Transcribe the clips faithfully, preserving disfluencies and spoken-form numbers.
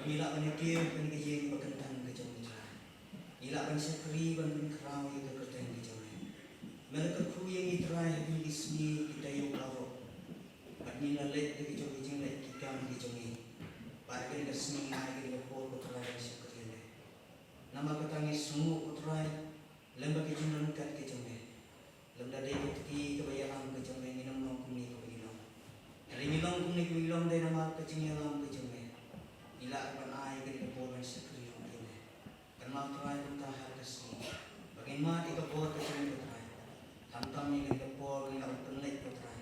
Ngi lah ban ïa kiew ha kane ka ïing ba kyntang ka jong ngi, Trai. Ngi lah ban shakri ban pynkhraw ïa ka kyrteng ka jong ngi. Me la kyrkhu ïa ngi, Trai, ha kine ki sngi ki taïew baroh. Bad ngi la leit da ki jong ki jingleit ki kam ki jong ngi. Bad ha kane ka sngi ngi ai kane ka por, ko Trai, ban shakri ïa me. Namar kata ngi sngewnguh, ko Trai, lem bad ka jingryngkat ka jong me. Lymda dei ka kti kaba ïalam ka jong me, ngim long kumne kaba ngi long. Hynrei ngi long kumne kaba ngi long dei namar ka jingïalam ka jong me. Ngi lah ban ai kane ka por ban shakri ruh ïa me. Kynmaw, Trai, kumta ha ka sngi ba ngin mad ïa ka bor ka jong me, ko Trai. Khamtam ïa kane ka por ba ngin ïa pynleit, ko Trai,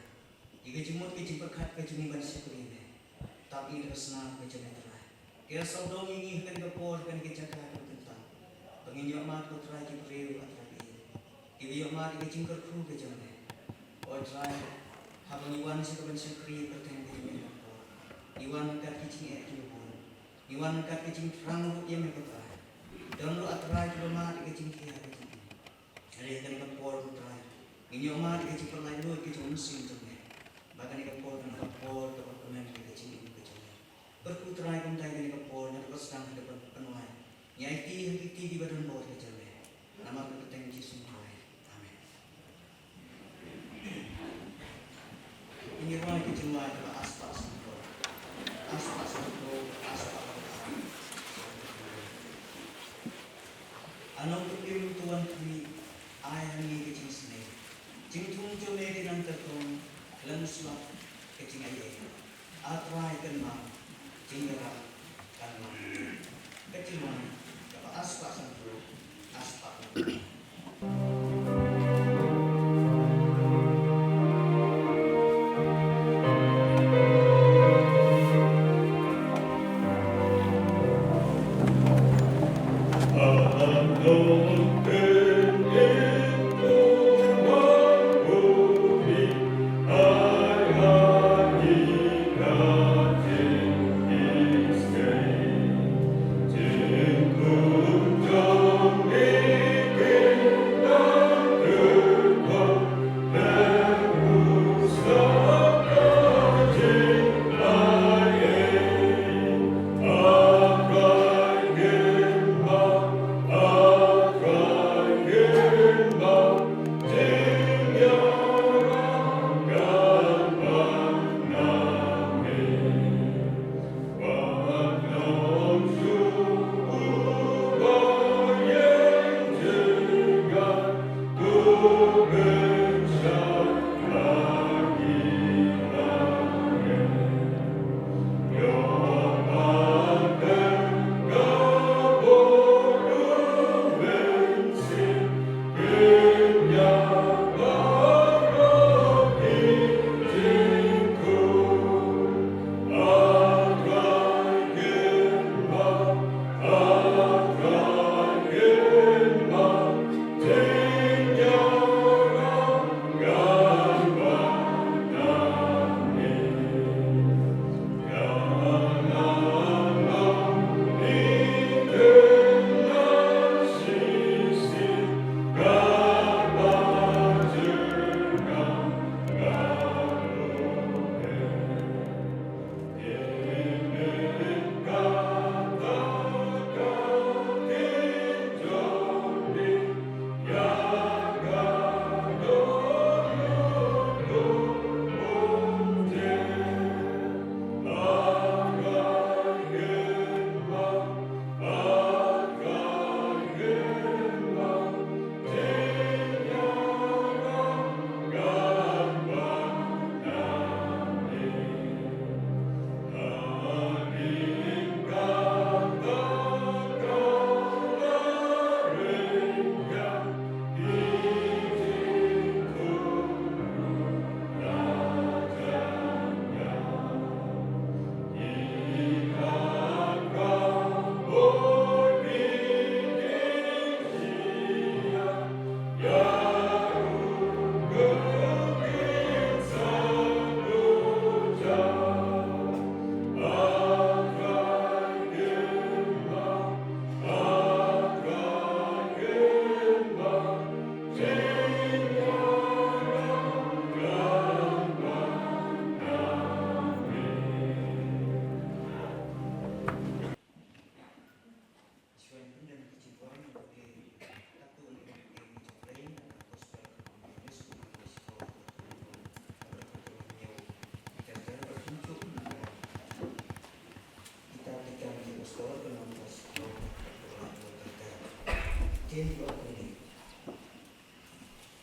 ïa ka jingmut ka jingpyrkhat ka jong ngi ban shakri ïa me. Tap ïa ka snam ka jong me, Trai. Ïa sawdong ïa ngi ha kane ka por, ha kane ka jaka kaba kyntang, ba ngin ïoh mad, ko Trai, ki briew, ko Trai, kiba ïoh mad ïa ka jingkyrkhu ka jong me. O Trai, haba ngi wan sha ka ban shakri ïa ka kyrteng ka jong me ha kane ka por, ngi wan ryngkat ki jingeh kiba bun. Ngi wan ryngkat ki jingthrang ruh ïa me, ko Trai. Don ruh, a Trai, kiba mad ïa ka jingkhia ka jong me. Hynrei ha kane ka por, ko Trai, ngin ïoh mad ïa ka jingpynlait lut ka jong u Mynsiem jong me. Ba kane ka por kan long ka por kaba kmen ïa ka jingim ka jong me. Kyrkhu, Trai, kumta ha kane ka por, naduh ba sdang haduh ban pynwai, ngi aiti ha ki kti kiba don bor ka jong me. Namar ka kyrteng Jisu ngi duwai. Amen. Ngin ïa rwai ka jingrwai kaba ar spah sanphew. Ar spah sanphew, ar spah sanphew. A Nongpynim, to wan khmih, ai ha ngi ka jingsneng. Jingthung jong me ki nang kyrkhu, lem slap ka jingaiei. A Trai, kynmaw, jingïarap kan long. Ka jingrwai kaba ar spah sanphew, ar spah sanphew.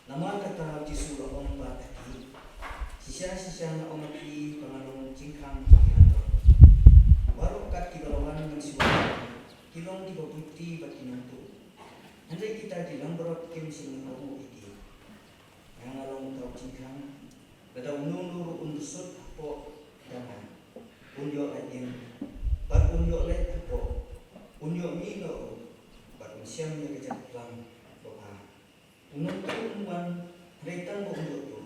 Namar kata u Jisu u la ong pat ha ki, shisha shisha nga ong ha ki ba nga long jingkhang jong ki langbrot. Baroh kat kiba la wan mynshuwa ki long kiba buddhi bad ki nongtuh. Hynrei kita ki langbrot kim shym ïoh ïa ki. Nga nga long uta u jingkhang, lada uno uno ruh un sut hapoh da nga, un ïoh lait ïing, bad un ïoh leit hapoh, un ïoh mih noh ruh, bad un shem ïa ka jaka klam babha. U nongtuh um wan hynrei tang ba un ïoh tuh,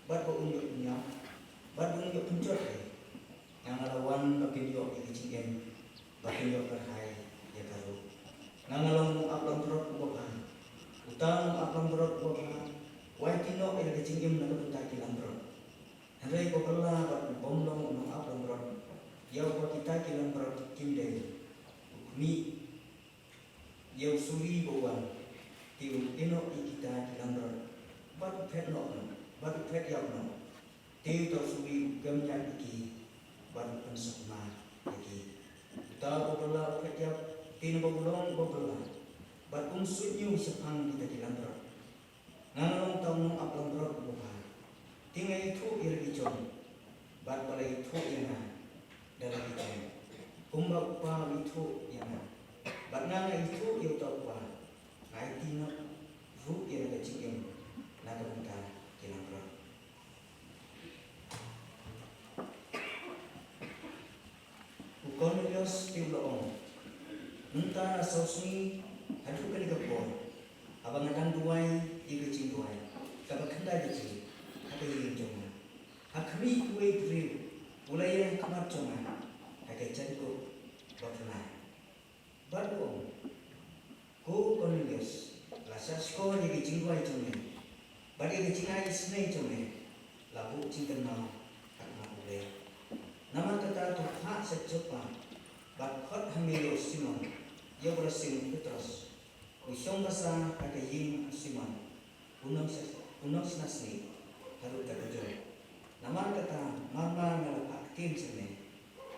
bad ba un ïoh pynïap, bad ba un ïoh pynjot hi. Nga nga la wan ba kin ïoh ïa ka jingim, ba kin ïoh kyrhai ïa ka ruh. Nga nga long u nongap langbrot uba bha. Uta u nongap langbrot uba bha u aiti noh ïa ka jingim na ka bynta ki langbrot. Hynrei uba bylla bad u bym long u nongap langbrot, ïa uba kita ki langbrot kim dei, u khmih ïa u suri ba u wan, te u pynïap ïa kita ki langbrot, bad u phet noh, bad u phet ïap noh. Te uta u suri u kem ïap ïa ki, bad u pynsakma ïa ki. Uta uba bylla u phet ïap, te naba u long uba bylla, bad um suidñiew shaphang kita ki langbrot. Nga nga long uta u nongap langbrot uba bha. Te nga ithuh ïa la ki jong, bad ba la ithuh ïa nga da la ki jong, kumba u Kpa u ithuh ïa nga, bad nga nga ithuh ïa uta u Kpa. Nga aiti noh ruh ïa la ka jingim na ka bynta ki langbrot. U Kornelios te u la ong, mynta la saw sngi haduh kane ka por, haba nga dang duwai ïa ka jingduwai kaba khyndai lynti ha ka ïing jong nga, ha khmih uwei u briew u la ïeng ha khmat jong nga ha ka jaiñkup ba phyrnai. Bad u ong, ko Kornelius, la shahshkor ïa ka jingduwai jong me bad ïa ka jingai isynei jong me, la buh jingkynmaw ha khmat U Blei. Namar kata to phah sha Joppa bad khot ha ngi ïa u Simon, ïa uba la sing u Petros, u shong basa ha ka ïing u Simon u nongshna, u nongshna snieh, ha ruh da ka jong. Namar kata, mar mar nga la phah ktien sha me,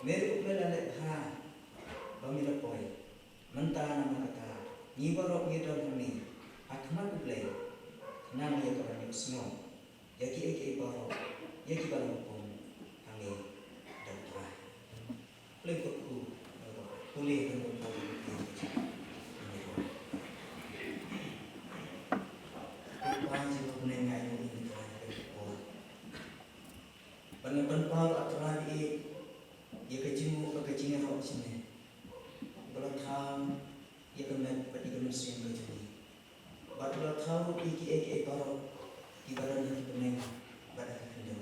me ruh me la leh bha ba me la poi. Mynta namar kata, ngi baroh ngi don hangne ha khmat U Blei, khnang ïa ka ban ïohsngew ïa kiei kiei baroh ïa kiba la hukum ha ngi da U Trai. Khublei ko, khublei ko, khublei ko. Ko Kpa jong ngi, ngi ai nguh ïa me Trai ïa kane ka por. Ban, ban pynpaw, A Trai, ïa ka jingmut bad ka jingïaroh jong me, ba la thaw ïa ka met bad ïa ka mynsiem ka jong ngi, bad ba la thaw ruh ïa kiei kiei baroh kiba don ha ki bneng bad ha ki khyndew.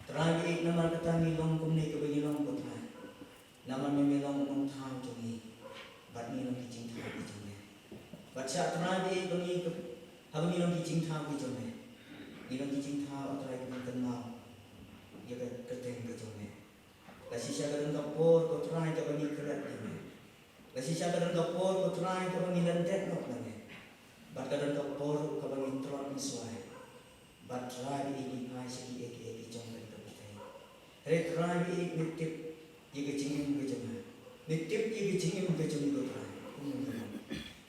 Trai, namar kata ngi long kumne kaba ngi long, ko Trai. Namar me, me long u Nongthaw jong ngi, bad ngi long ki jingthaw ki jong me. Bad sha, Trai, ba ngi, haba ngi long ki jingthaw ki jong me, ngi long ki jingthaw, A Trai, kiba kynmaw ïa ka kyrteng ka jong me. La shisha ka don ka por, ko Trai, kaba ngi klet ïa me. La shisha ka don ka por, ko Trai, kaba ngi lyndet noh na me. Bad ka don ka por ruh kaba ngi tlot ngi swai. Bad Trai, ngi phai sha kiei kiei ki jong kane ka pyrthei. Hynrei Trai, me tip ïa ka jingim ka jong nga, me tip ïa ka jingim ka jong ngi, ko Trai.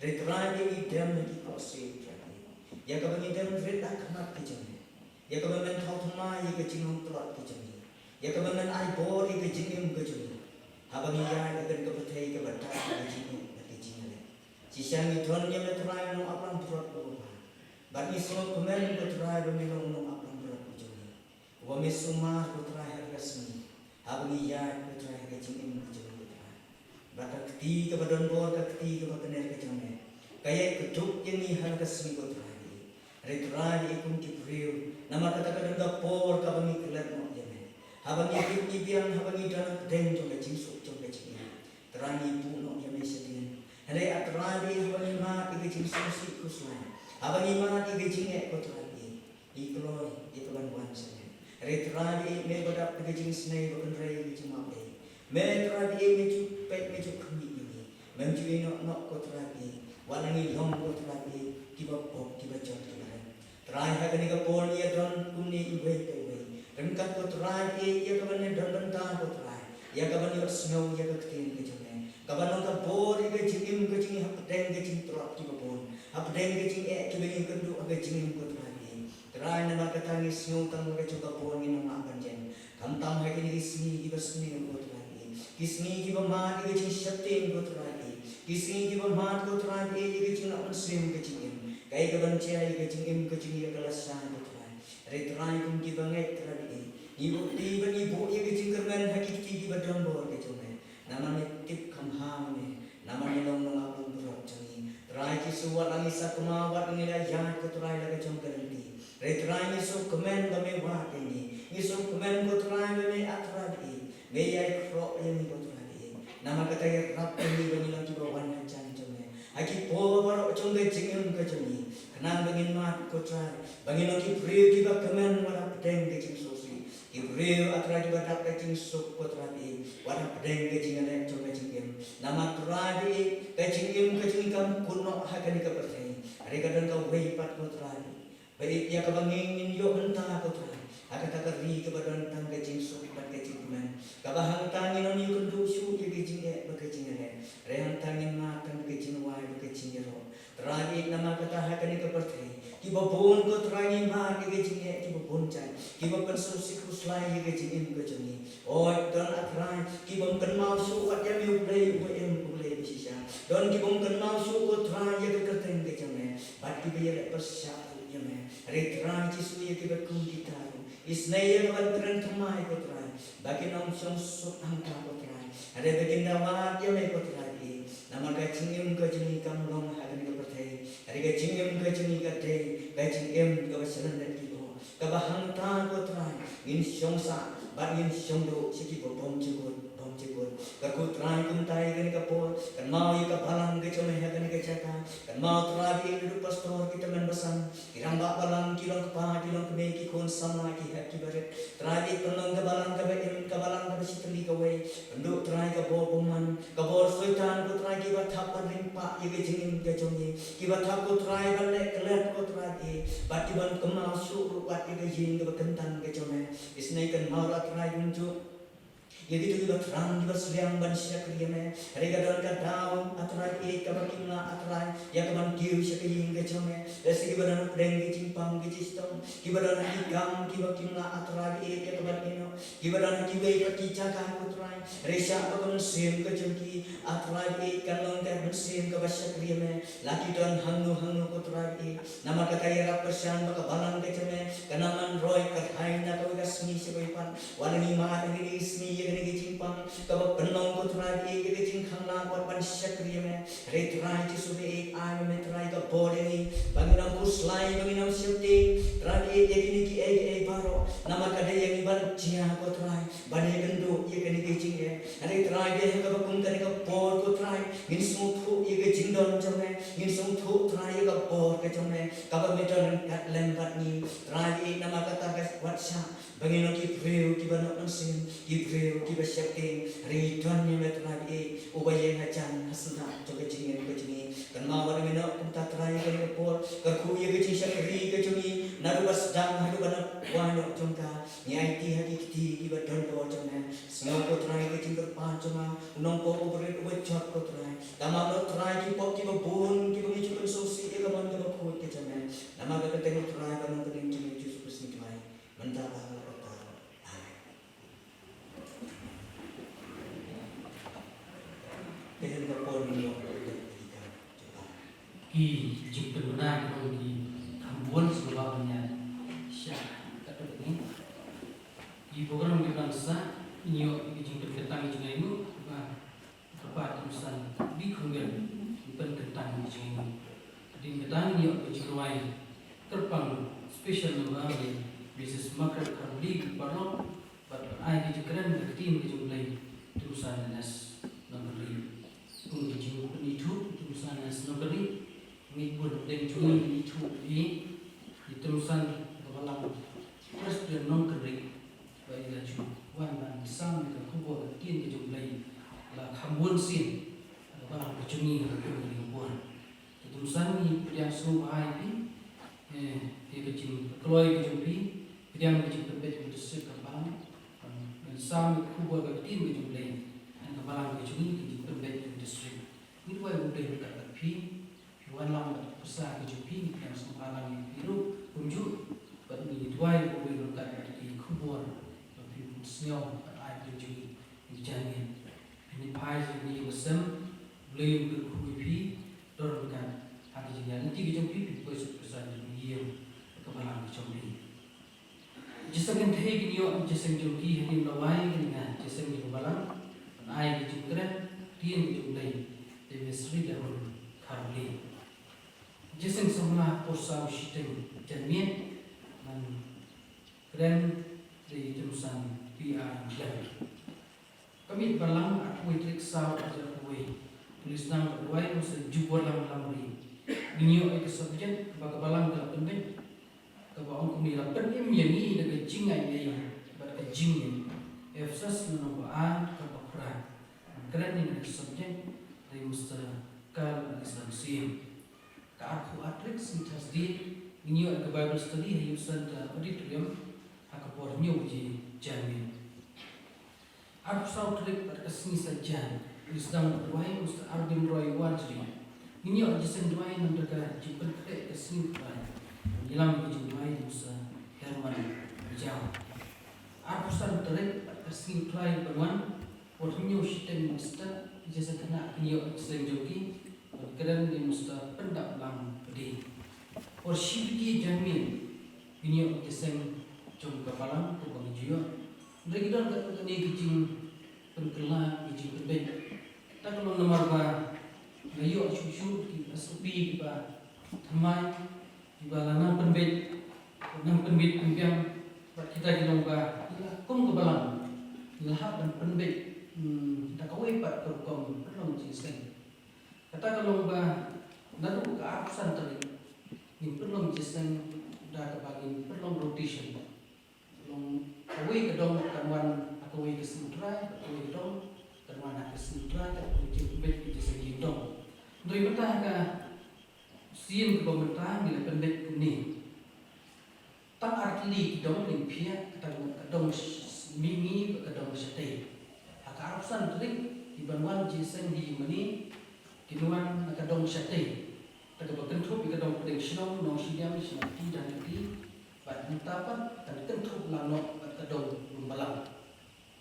Hynrei Trai, ngi dem ha ki khohsiew, Trai, ïa kaba ngi dem rit ha khmat ka jong me, ïa kaba men thaw thymmai ïa ka jinglong tlot ka jong ngi, ïa kaba men ai bor ïa ka jingim ka jong ngi. Haba ngi ïaid ha kane ka pyrthei kaba dap ïa ka jingngeit bad ka jingïaleh, shisha ngi don ïa me, Trai, u nongap langbrot uba bha. Bad ngi sngewkmen, ko Trai, ba me long u nongap langbrot ka jong ngi, uba me sumar, ko Trai, ha ka sngi, haba ngi ïaid, ko Trai, ha ka jingim ka jong ngi, ko Trai. Bad ka kti kaba don bor, ka kti kaba kner ka jong me, ka ïai kdup ïa ngi ha ka sngi, ko Trai. Hynrei Trai, kum ki briew, namar kata ka don ka por kaba ngi klet noh ïa me. Haba ngi rit ngi biang, haba ngi don hapdeng jong ka jingsuk jong ka jingim, Trai, ngi buh noh ïa me shadien. Hynrei, A Trai, haba ngi mad ïa ka jingsngewsih khuslai, haba ngi mad ïa ka jingeh, ko Trai, ngi kloi ïa ka ban wan sha me. Hynrei Trai, me ba dap da ka jingisynei, ba kynrei ïa ka jingmap ei, me Trai, me ju peit, me ju khmih ïa ngi. Mem ju ïehnoh noh, ko Trai, wat la ngi long, ko Trai, kiba pop, kiba jot, kiba rem. Trai, ha kane ka por ngi ïadon kumne iwei pa iwei, ryngkat, ko Trai, ïa kaba ngi don bynta, ko Trai, ïa ka ban ïohsngew ïa ka ktien ka jong me, ka ban long ka bor ïa ka jingim ka jong ngi hapdeng ka jingtlot kiba bun, hapdeng ka jingeh kiba ngi kynduh ha ka jingim, ko Trai. Trai, namar kata ngi sngew tang ka jong ka bor ngin ym lah ban jem, khamtam ha kine ki sngi kiba sniew, ko Trai, ki sngi kiba mad ïa ka jingsheptieng, ko Trai, ki sngi kiba mad, ko Trai, ïa ka jingleh mynsiem ka jingim, kaei ka ban jia ïa ka jingim ka jong ngi ïa ka lashai, ko Trai. Hynrei Trai, kum kiba ngeit, Trai, ngi buh kti bad ngi buh ïa ka jingkyrmen ha ki kti kiba don bor ka jong me. Namar ngi tip kham ha me, namar ngi long nongap nongpyrkhat jong ngi. Trai Jisu, wat la ngi sakma, wat ngi la ïaid, ko Trai, la ka jong ka lynti, hynrei Trai ngi sngewkmen ba me wad ïa ngi. Ngi sngewkmen, ko Trai, ba me, ah Trai, me ïai khroh ïa ngi, ko Trai. Namar kata ïarap ïa ngi ba ngin long kiba wan hajan jong me ha ki por baroh jong ka jingim ka jong ngi, khnang ba ngin mad, ko Trai, ba ngin long ki briew kiba kmen wat hapdeng ka jingsngewsih, ki briew, ah Trai, kiba dap ka jingsuk, ko Trai, wat hapdeng ka jingïaleh jong ka jingim. Namar, Trai, ka jingim ka jong ngi kam kut noh ha kane ka pyrthei, hynrei ka don kawei pat, ko Trai, ba ïa kaba ngin, ngin ïoh mynta, ko Trai, ha kata ka ri kaba don tang ka jingsuk bad ka jingkmen, kaba hangta ngin ym ïakynduh shuh ïa ka jingeh bad ka jingïaleh, hynrei hangta ngin mad tang ka jingduwai bad ka jingïaroh. Trai, namar kata ha kane ka pyrthei kiba bun, ko Trai, ngi mad ïa ka jingeh kiba bun jait kiba pynsngewsih khuslai ïa ka jingim ka jong ngi. Oi, don, ah Trai, kibym kynmaw shuh wat ïa me U Blei uba im, U Blei bashisha. Don kibym kynmaw shuh, ko Trai, ïa ka kyrteng ka jong me, bad kiba ïaleh pyrshah ruh ïa me. Hynrei Trai Jisu, ïa kiba kum kita ruh, isynei ïa ka ban kren thymmai, ko Trai, ba kin ym shong suk hangta, ko Trai, hynrei ba kin da wad ïa me, ko Trai. Namar ka jingim ka jong ngi kam long ha kane ka pyrthei, hynrei ka jingim ka jong ngi ka dei ka jingim kaba shlyndet ki, ko, kaba hangta, ko Trai, ngin shong sah bad ngin shong duh sha kiba bym jukut, bym jukut. Kyrkhu, Trai, kumta ïa kane ka por, kynmaw ïa ka balang ka jong me ha kane ka jaka. Kynmaw, Trai, ïa ki pastor, ki tymmen basan, ki rangbah balang, ki long kpa, ki long kmie, ki khun samla, ki hep, ki barit. Trai, pynlong ka balang kaba im, ka balang kaba shitylli kawei. Pynduh, Trai, ka bor bymman, ka bor soitan, ko Trai, kiba thap ban ring pah ïa ka jingim ka jong ngi, kiba thap, ko Trai, ban leh klet, ko Trai, bad kiban kynmaw shuh ruh wat ïa ka ïing kaba kyntang ka jong me. Isynei kynmaw, ah Trai, kumjuh ïa kito kiba thrang, kiba sliang ban shakri ïa me, hynrei ka don ka daw, ah Trai, kaba kim lah, ah Trai, ïa ka ban kiew sha ka ïing ka jong me. Lehse kiba don hapdeng ka jingpang ka jingshitom, kiba don ha ki kam kiba kim lah, ah Trai, ïa ka ban ïehnoh, kiba don ha kiwei pat ki jaka, ko Trai, hynrei shah ba ka mynsiem ka jong ki, ah Trai, kan long ka mynsiem kaba shakri ïa me. La ki don hangno hangno, ko Trai, namar kata ïarap kyrshan ba ka balang ka jong me kan ym man roi kyrhai na kawei ka sngi sha kawei pat. Wat la ngi mad ha kine ki sngi ïa kane ka jingpang kaba pynlong, ko Trai, ïa ka jingkhang lang wat ban shakri ïa me. Hynrei Trai Jisu, ai ma me, Trai, ka bor ïa ngi ba ngin ym khuslai, ba ngin ym sheptieng, Trai, ïa kine kiei kiei baroh, namar ka dei ïa ngi ban jia, ko Trai, ban ïakynduh ïa kane ka jingeh. Hynrei Trai, dei ha kaba kum kane ka por, ko Trai, ngin sngewthuh ïa ka jingdon jong me, ngin sngewthuh, Trai, ïa ka bor ka jong me kaba me don ryngkat lem bad ngi. Trai, namar kata ka wat shah ba ngin long ki briew kiba noh mynsiem, ki briew kiba sheptieng. Hynrei don ïa me, Trai, uba ïeng hajan ha sla jong ka jingim ka jong ngi. Kynmaw wat ïa me noh kumta, Trai, kane ka por, kyrkhu ïa ka jingshakri ka jong ngi naduh ba sdang haduh ba nang wai noh jong ka. Ngi aiti ha ki kti kiba don bor jong me. Sngew, ko Trai, ka jingkyrpad jong nga, u nongpop uba rit uba jot, ko Trai. Tang ma me, Trai, ki pop kiba bun kiba ngi ju pynsngewsih ïa ka mon kaba khuid ka jong me. Namar ka kyrteng u Trai ba nongpynim jong ngi, Jisu Khrist, ngi duwai. Mynta bad ha la ka por. Amen. Te ha ka por ngi ïoh ïa ka jingkyrpad. Ki jingpynbna ki long ki kham bun shuwa ban ïa shah katto katne. Ki program ki ban sa, ngi ïoh ki jingpynkyntang jong ngi, ba ka Bah Thimsan Bikhumbel, pynkyntang jong ngi. Hadien kata ngi ïoh ka jingrwai kyrpang special number, Mrs Margaret Kharmuli, Paralok, bad ai ka jingkren ka ktien ka jong U Blei, Thimsan Ernest Nongkynrih. Kum ka jingpynithuh Thimsan Ernest Nongkynrih, ngi bun dang jong ngi ithuh ïa Thimsan, ka Balang Presbyterian Nongkynrih. Ba ïa la ju wan ban sam ïa ka khubor ka ktien ka jong U Blei la kham bun sien ha ka balang ka jong ngi ha ka kum ka dei ka por. Te Thimsan, ngi pdiang sngewbha ïa phi, eh, ïa ka jingkloi ka jong phi, pdiang ka jingpynbeit ka jong ka balang ban sam ïa ka khubor ka ktien ka jong U Blei Lang bad pyrsa ka jong phi, ngi pdiang sngewbha lang ïa phi ruh kumjuh. Bad ngi duwai ba U Blei un kat bad ki khubor ba phi pynsngew bad ai phi jong ngi ïa ki jingmut. Phi ngi phai jong ngi ba sem, U Blei un kyrkhu ïa phi, don un kat ha ki jingïaid lynti ki jong phi, phi poi sha pyrsa jong ngi ïa ka balang ka jong phi. Jingïaseng kynthei kin ïoh jingïaseng jong ki hadien ba la wai kane ka jingïaseng jong ka balang ban ai ka jingkren ktien ka jong U Blei. Dei Miss Rita Hun Kharli. Jingïaseng samla por saw shiteng janmiet ban kren dei Jemsan P R Jlem. Ka miet Balang arphew wei tarik saw arhajar arphew wei. Phi sdang bad duwai Mister Jubor Lam Lamri. Ngin ïoh ïa ka subject kaba ka Balang ka la pynbeit, kaba ong kumne, la pynim ïa ngi da ka jingaiei bad ka jingïeit. Ephesus lynnong ba ar, dkhot ba phra. Kren ïa ka subject dei Mister Carl Alexander Siem. Ka arphew ar tarik, sngi Thursday, ngin ïoh ïa ka Bible study ha Youth Centre Auditorium ha ka por hynñiew baje janmiet. Arphew saw tarik bad ka sngi Saitjaiñ, phi sdang bad duwai Mister Arvin Roy Warjri. Ngin ïoh jingïaseng duwai namar ka jingpynkhreh ka sngi U Trai. Ngi lam ka jingduwai Mister Herman Jaw. Arphew san tarik bad ka sngi U Trai ban wan, por hynñiew shiteng mynstep, jingïaseng khynnah kin ïoh jingïaseng jong ki ban kren dei Mister Pyndaplang Pde. Por shi baje janmiet kin ïoh jingïaseng jong ka balang kumba ngi ju ïoh. Hynrei ki don katto katne ki jingpynkylla, ki jingpynbeit. Kata ka long namar ba la ïoh shuh shuh ki S O P kiba thymmai, kiba la nang pynbeit, nang pynbeit pynbiang, bad kita ki long ba la kum ka balang la hap ban pynbeit, hmm, da kawei pat ka rukom pynlong jingïaseng. Kata ka long ba naduh ka arphew san tarik ngin pynlong jingïaseng da kaba ngin pynlong rotation. Long kawei ka dong kan wan ha kawei ka sngi U Trai, kawei ka dong kan wan ha ka sngi U Trai, kawei ka jingpynbeit ka jingïaseng jingdong. Hynrei mynta ha ka sien kaba mynta ngi la pynbeit kumne. Tang ar tylli ki dong lyngphiah, kata ka dong sh-, mihngi bad ka dong shatei. Ha ka arphew san tarik ki ban wan jingïaseng ha ïing mane kin wan na ka dong shatei. Kata kaba kynthup ïa ka dong pdeng shnong Nongshidiang, Shnong T Dhankheti, bad mynta pat kan kynthup lang noh bad ka dong Lum Balang.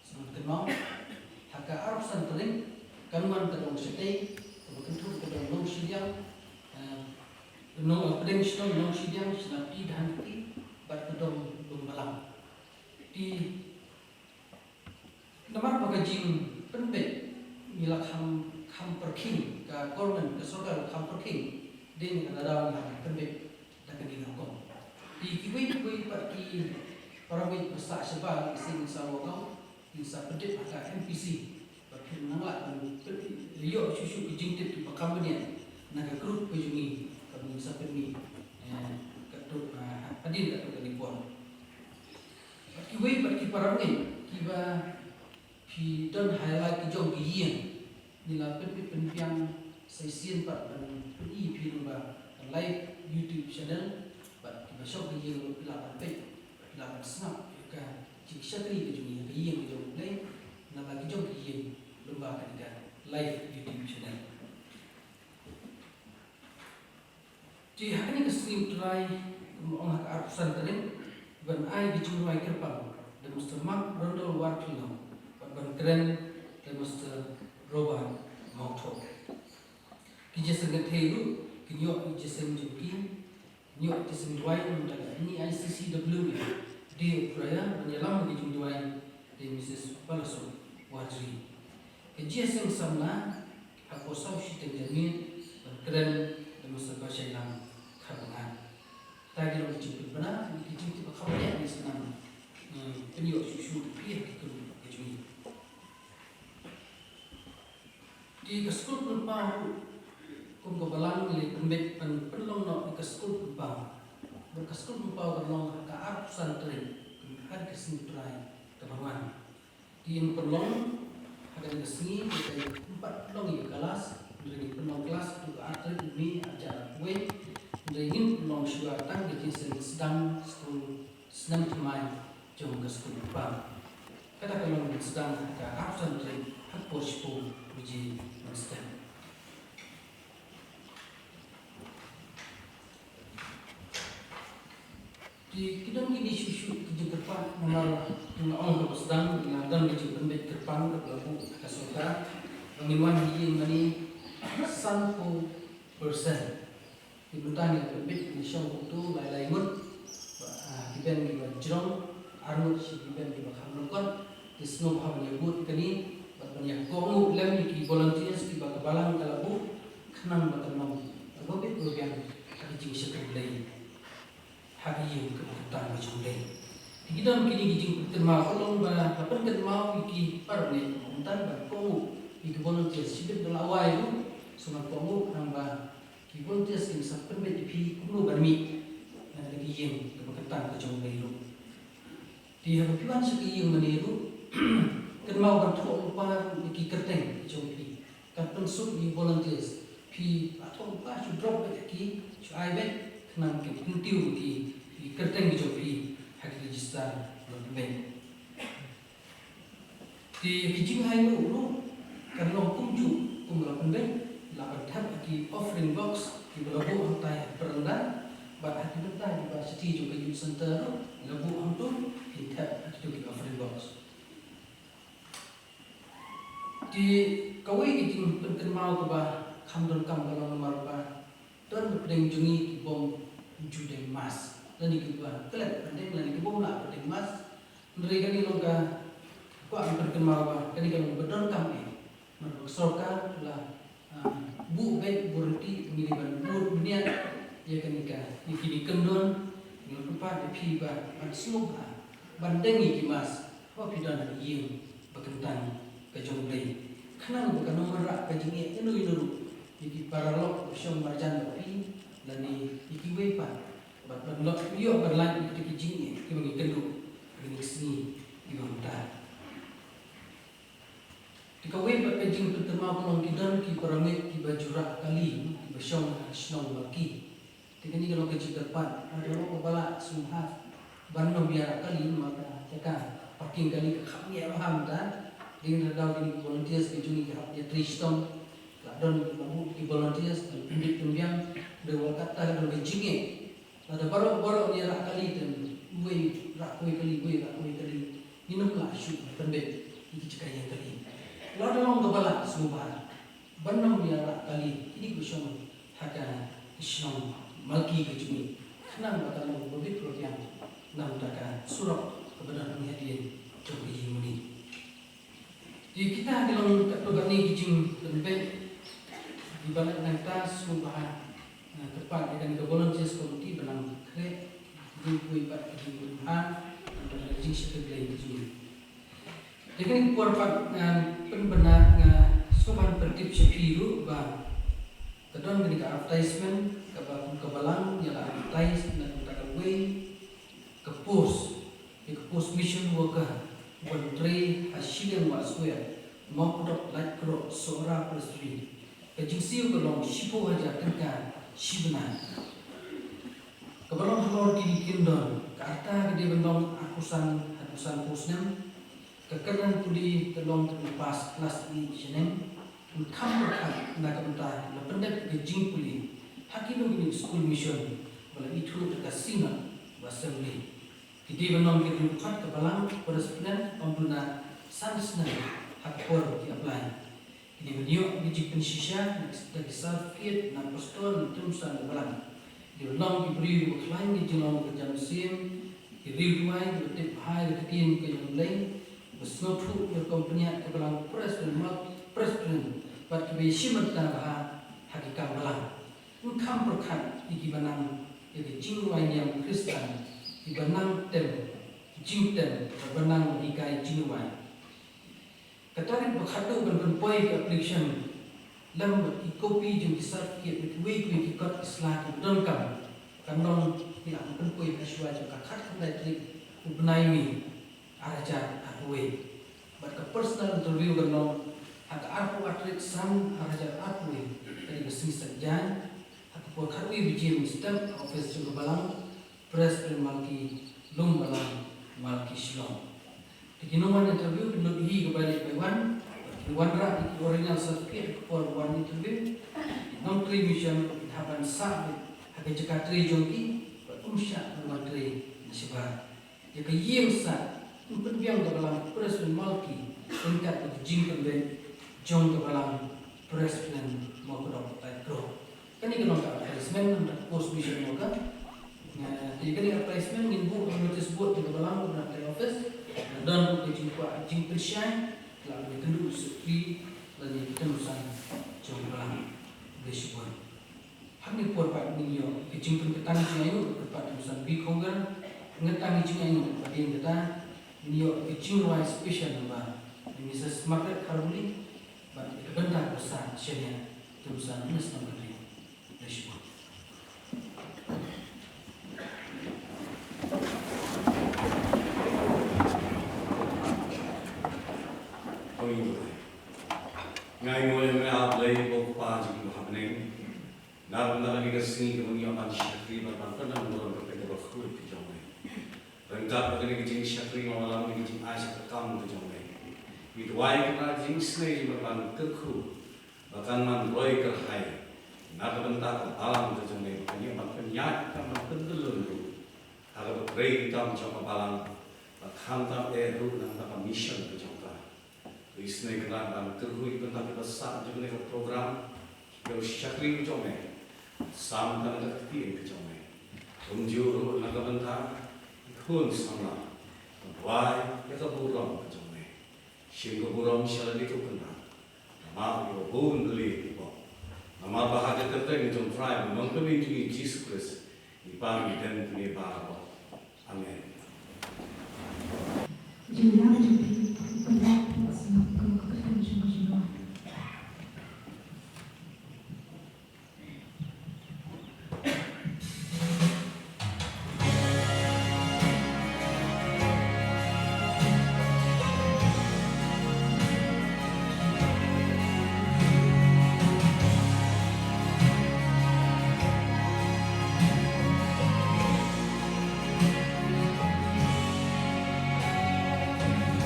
Sngewbha kynmaw, ha ka arphew san tarik kan wan ka dong shatei kaba kynthup ka dong Nongshidiang, eh, nong, eh, pdeng shnong Nongshidiang, Shnong T Dhankheti, bad ka dong Lum Balang. Te namar ba ka jingpynbeit ngi la kham, kham pyrkhing, ka government, ka sorkar kham pyrkhing, dei na kata ka daw ngi la pynbeit da kane ka rukom. Te kiwei kiwei pat ki para bangeit ba sah shabar, ki seng sa wad, ki sa pyndep ha ka M P C. Ba phin nang lah ban pyn-, ïoh shuh shuh ki jingtip kiba kham bniah na ka group ka jong ngi kaba ngi sa pynmih, eh, katto, eh, hadien katto katne por. Bad kiwei bad ki para bangeit kiba phi don ha la ki jong ki ïing, ngi la pynbit pynbiang sa shisien pat ban pyni phi lyngba ka live YouTube channel, bad kiba shong ha ïing ruh phi lah ban peit, phi lah ban sngap ïa ka jingshakri ka jong ngi ha ka ïing ka jong U Blei, na la ki jong ki ïing lyngba kane ka live YouTube channel. Te ha kane ka sngi U Trai, kumba ong, ha ka arphew san tarik, ban ai ka jingrwai kyrpang da Mister Mark Randall Warkhylliong, bad ban kren da Mister Robert Mawthoh. Ki jingïaseng kynthei ruh kin ïoh jingïaseng jong ki, kin ïoh jingïaseng duwai na ka N E I C C W A Day of Prayer, ban ïalam ki jingduwai da Missus Balasubra Warjri. Ka jingïaseng samla ha ka por saw shiteng janmiet, ban kren da Mister Bashailang Kharbangad. Kata ki long ki jingpynbna, ki jingtip ba kham bniah, ngi sa nang, eh, pynïoh shuh shuh ïa phi ha ki kynhun ka jong ngi. Te ka skul pynpaw ruh, kum ka balang, ngi la pynbeit ban pynlong noh ïa ka skul pynpaw. Bad ka skul pynpaw kan long ha ka arphew san tarik, ha ka sngi U Trai kaba wan. Te yn pynlong ha kane ka sngi, te ym pat pynlong ïa ka klas, hynrei ngin pynlong klas haduh ka ar tarik u May arhajar arphew wei, hynrei ngin pynlong shuwa tang ka jingïaseng sdang skul snem thymmai jong ka skul pynpaw. Kata ka long sdang ha ka arphew san tarik ha ka por shiphew baje mynstep. Ki don kine shuh shuh ki jingkyrpad namar nga ong ha ka sdang nga don ki jingpynbeit kyrpang kaba la buh ha ka sorkar ba ngin wan ha ïing mane sanphew percent. Ki mynta ngi la pynbeit ngi shong kumto lai lai ngut ba, ah, ki ben kiba jrong, ar ngut shi ki ben kiba kham lyngkot. Te sngewbha ban ïa bud kane bad ban ïa kohnguh lem ïa ki volunteers kiba ka balang ka la buh khnang ba kan long kaba bit ba biang ha ka jingshakri Blei ha ka ïing kaba kyntang ka jong U Blei. Te ki don kine ki jingpynkynmaw ka long ba la pynkynmaw ïa ki baroh ne mynta ban kohnguh ïa ki volunteers shibit ba la wai ruh, sngewbha kohnguh khnang ba ki volunteers kin sa pynbeit ïa phi kumno ban mih na ka ïing kaba kyntang ka jong U Blei ruh. Te haba phi wan sha ka ïing mane ruh, kynmaw ban thoh lypa ruh ïa ki kyrteng ki jong phi. Kan pynsuk ïa ki volunteers. Phi thoh lypa, shu drop beit ïa ki, shu ai beit, khnang kin kyntiew ïa ki, ïa ki kyrteng ki jong phi ha ki register ba la pynbeit. Te ki jinghai ruh ruh kan long kumjuh kum ba la pynbeit, la ban thep ha ki offering box kiba la buh hangtai ha baranda, bad ha ki bynta kiba sha ki jong ka youth center ruh la buh hangto, kin thep ha kito ki offering box. Te kawei ka jingpynkynmaw kaba kham donkam ka long namar ba don na pdeng jong ngi ki bym ju deng mask, lane kiba klet ban deng lane ki bym lah ban deng mask. Hynrei kane ka long ka kwah ban pynkynmaw ba kane ka long kaba donkam eh. Namar ba ka sorkar la, ah, buh beit, buh ryntih, ngi dei ban bud bniat ïa kane ka, ïa kine ki kyndon. Ngi kyrpad ïa phi ba ban sngewbha ban deng ïa ki mask haba phi don ha ka ïing ba kyntang ka jong U Blei, khnang ba kan ym wanrah ka jingeh ïano ïano ruh ïa ki paralok ba shong marjan bad phi lane ïa kiwei pat, bad ban ïoh ban lait ïa kita ki jingeh kiba ngi kynduh ha kine ki sngi kiba mynta. Te kawei pat ka jingpynkynmaw ka long ki don ki para ngeit kiba ju rah kali kiba shong ha shnong Malki. Te kane ka long ka jingkyrpad, lada long kaba lah sngewbha ban nym ïa rah kali namar ka jaka parking kali ka kham ngiah bha mynta. Te ngin da daw kine ki volunteers ki jong ngi ki hap ïatrei shitom. Ka don kiba buh ki volunteers ban pynbit pynbiang, da wal katta ka don ka jingeh. Lada baroh baroh ngi rah kali te uwei rah kawei kali, uwei rah kawei kali, ngin ym lah shuh ban pynbeit ïa ki jaka ïeng kali. Lada long kaba lah sngewbha ban nym ïa rah kali kine ki shong ha ka shnong Malki ka jong ngi, khnang ba kan long ba bit ba biang na bynta ka surok kaba don hangne hadien jong ka ïing mane. Te kita ki long katto katne ki jingpynbeit kiba la nangta, sngewbha, eh, kyrpad ïa kane ka volunteers committee ba nang khreh ïa kiwei pat ki jingpynbha, eh, jingshakri Blei ki jong. Te kane ka por pat ngan pynbna, nga sngewbha pyntip sha phi ruh ba ka don kane ka advertisement kaba ka balang ïa la advertise na ka bynta kawei ka post, ïa ka post mission worker, ban trei ha shiliang Wahskwea, Mawkdok, Laitkroh, Sohra Presbytery. Ka jingsiew ka long shiphew hajar tyngka shi bnai. Kaba long halor kine ki kyndon, ka rta ka dei ban long arphew san haduh sanphew snem. Ka kyrdan pule ka long kaba pass klas eight shaneng. Ngam kham pyrkhat na ka bynta la pyndep ka jingpule ha kino kino ki skul mission ba la ithuh da ka Synod bad Assembly. Ki dei ban long ki riewkhuid ka balang Presbyterian, ym duna san snem ha ka por ki apply. Ki dei ban ïoh ki jingpynshisha da ki certificate na pastor ne tymmen ka balang. Ki dei ban long ki briew kiba khlaiñ ki jinglong ka jam mynsiem, ki riewduwai kiba tip bha ïa ka ktien ka jong U Blei, kiba sngewthuh ïa ka company ka balang Presbyterian, Presbyterian, bad kiba ïashim bynta bha ha ki kam balang. Ngam kham pyrkhat ïa kiba nang ïa ka jingrwai niam Khristan, kiba nang tem jingtem, kiba nang hikai jingrwai. Ka tarik ba khatduh ban pynpoi ka application lem bad ki kopi jong ki certificate na kiwei kiwei ki kot ki sla kiba donkam kan long, ki la pynpoi ha shuwa jong ka khatkhyndai tarik u bnai May, ar hajar arphew wei. Bad ka personal interview kan long ha ka arphew ar tarik San ar hajar arphew wei, ka dei ka sngi Saitjaiñ, ha ka por khatwei baje mynstep ha office jong ka balang Presbyterian Malki, Lum Balang, Malki, Shillong. Te ki nongwan interview kin lut hi kaba ïeit ba wan, kin wanrah ïa ki original certificate ha ka por wan interview. Ki nongtrei mission kin hap ban sah beit ha ka jaka trei jong ki, bad ym shah ban wan trei Shibar. Ïa ka ïing sah, yn pynbiang ka balang Presbyterian Malki ryngkat bad ka jingpynbeit jong ka balang Presbyterian Mawkdong Taitkrong. Kane ka long ka advertisement, nangta post mission mo ka. Nga, ïa kane ka advertisement ngin buh ka notice board jong ka balang, nangta office. Don ka jingkwah jingpynshai, la ïa kynduh sukri, la ïa kynduh san jong ka balang. Khublei shibun. Hangne por pat ngin ïoh ka jingpynkyntang jingaiñguh kyrpad jong u San Bikhoger, ngi tang ka jingaiñguh bad ïa kata ngin ïoh ka jingrwai special number na Missus Margaret Kharbuli bad ka bynta ka basa shaniah jong u San Ernest Nongkynrih. Khublei shibun. Nga ainguh ïa me, A Blei, ko Kpa jong ngi ba ha bneng. Na ka bynta kane ka sngi kaba ngi ïoh ban shakri bad ban pyndon burom kyrteng kaba khuid ka jong me. Ryngkat bad kane ka jingshakri nga wallam ïa ka jingai sha ka kam ka jong me. Ngi duwai kynrad ka jingisynei jong me ban kyrkhu ba kan man roi kyrhai na ka bynta ka balang ka jong me, ba kan ïoh ban pynïaid, kan ban pynkyllon ruh ha kaba trei ka kam jong ka balang, ba khamtam eh ruh na ka bynta ka mission ka jong ka. Isynei kynrad ban kyrkhu ïa ka bynta kiba sah jong kane ka program, ïa u shakri u jong me, sam kane ka ktien ka jong me. Kumjuh ruh na ka bynta ki khun samla, ban duwai ïa ka burom ka jong me. Shim ka burom sha lade ko Kynrad, namar ïa ka bun believe bok. Namar ba ha ka kyrteng jong u Trai bad u Nongpynim jong ngi Jisu Khrist, ngi pan ngi dem kine baroh. Amen.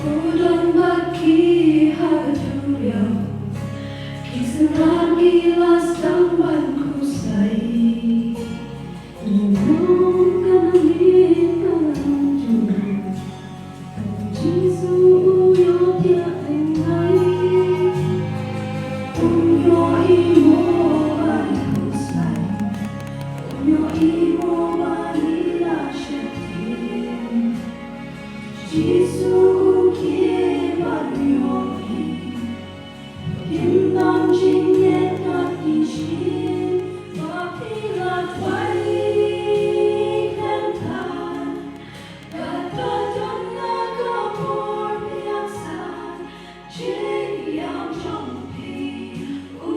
U don bad ki ha ka duriaw, ki synran ki la sdang ban khuslai. U ong ka nongmihkhmat jong u, Jisu u ïoh thiah tynrai. U ïoh i mo ba khuslai, u ïoh i mo ba la sheptieng. Jisu u khie bad u ïohi. Kim don jingngeit kat ki shin ba phi la duwai khlem tad. Kata don na ka por phi ïaksah jingïam jong phi, u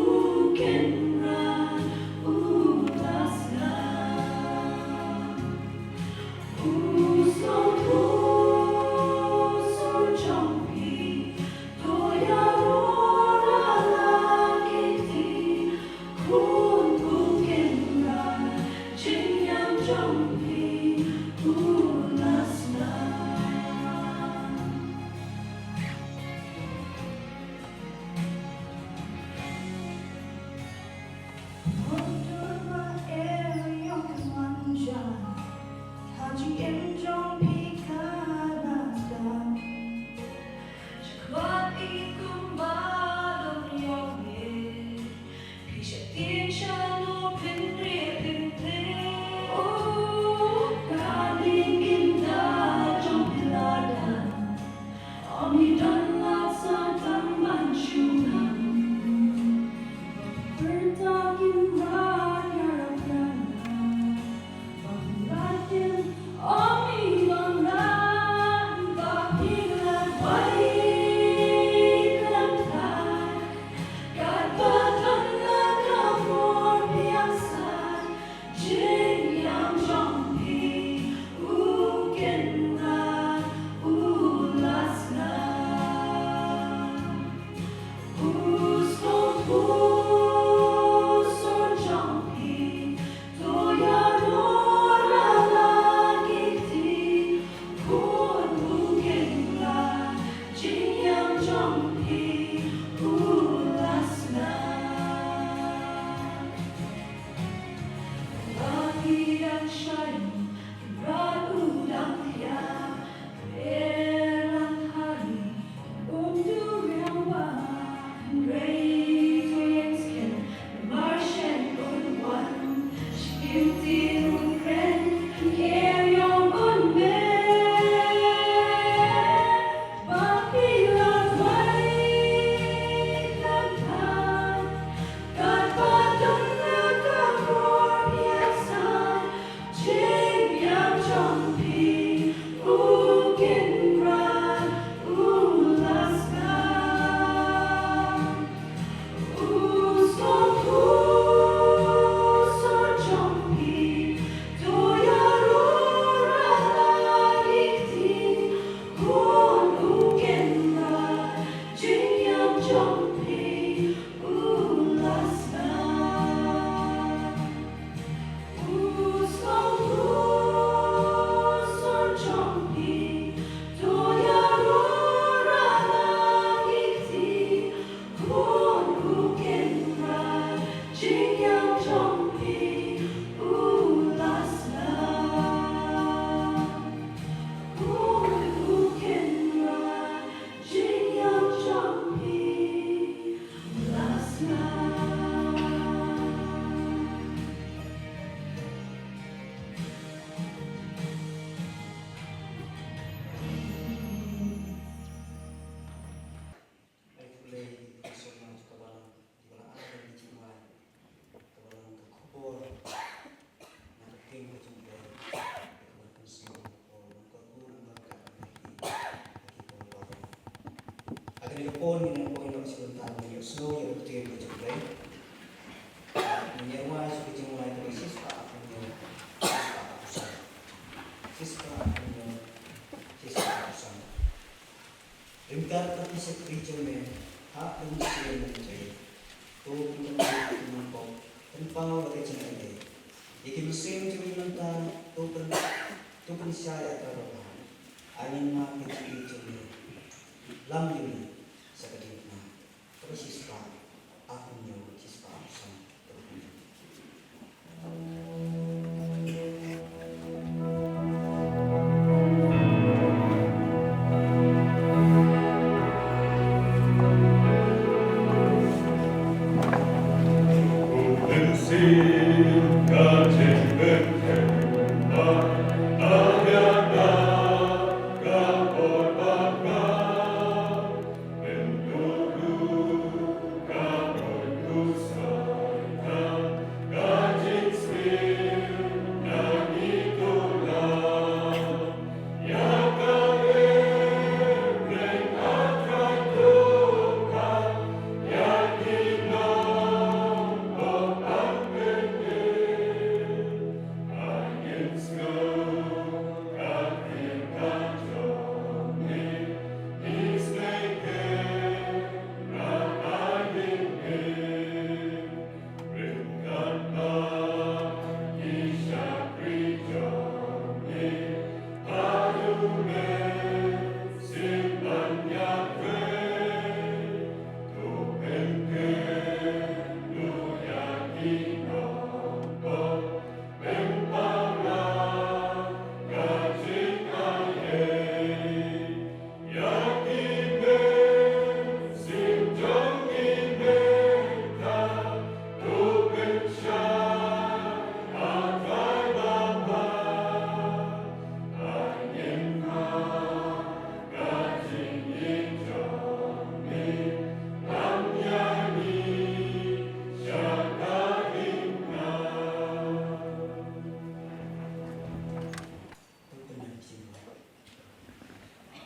Kynrad u la sdang. U sngewthuh Ka por ngin ïa poi noh sha bynta ban ïohsngew ïa ka ktien ka jong U Blei. Ngin ïa rwai sha ka jingwai kaba shispah hynñiew, shispah hynñiew. Shispah hynñiew, shispah hynñiew. Ryngkat bad ki shakri jong me, ha ka mynsiem mynta, to pynkyntang ïa ki nongpop, pynpaw ïa ka jingaiei. Ïa ki mynsiem jong ngi mynta, to pyn, to pynshai ïa ka ba bha. Ai ngin mad ka jingïeit jong me. Lam ïa ngi sa ka diengphna. Kaba shispah, ah, hynñiew, shispah, ah, san, kaba hynñiew.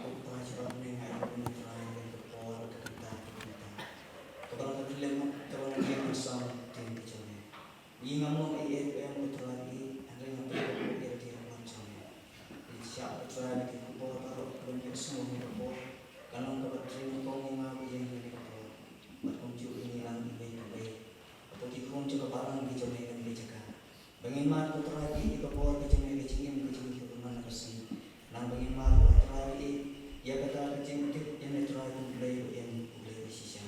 Ko Kpa jong ngi, ngi ai nguh ïa ka por, ka kynta, ka kynta kaba ngi la kylli, kaba ngi la ïeng ban sam ïa ka ktien ka jong me. Ngi ngam long ei ei ruh em, ko Trai, hynrei ngi pynlong ïa ka ktien ka jong me. Ngi shah, ko Trai, ïa ki khubor baroh kiba ngi ïohsngew ha kane ka por. Kan long kaba trei nyngkong ïa nga ba ïeng ha kane ka por, bad kumjuh ïa ngi lang iwei pa iwei, hapoh ki khun jong ka balang ki jong me ha kane ka jaka. Ba ngin mad, ko Trai, ïa ka bor ka jong me, ka jingim ka jong me kaba man la ka sngi. Nang ba ngin mad, ko Trai, ïa kata ka jingtip ïa me, Trai, kum U Blei ba em, U Blei ba shisha.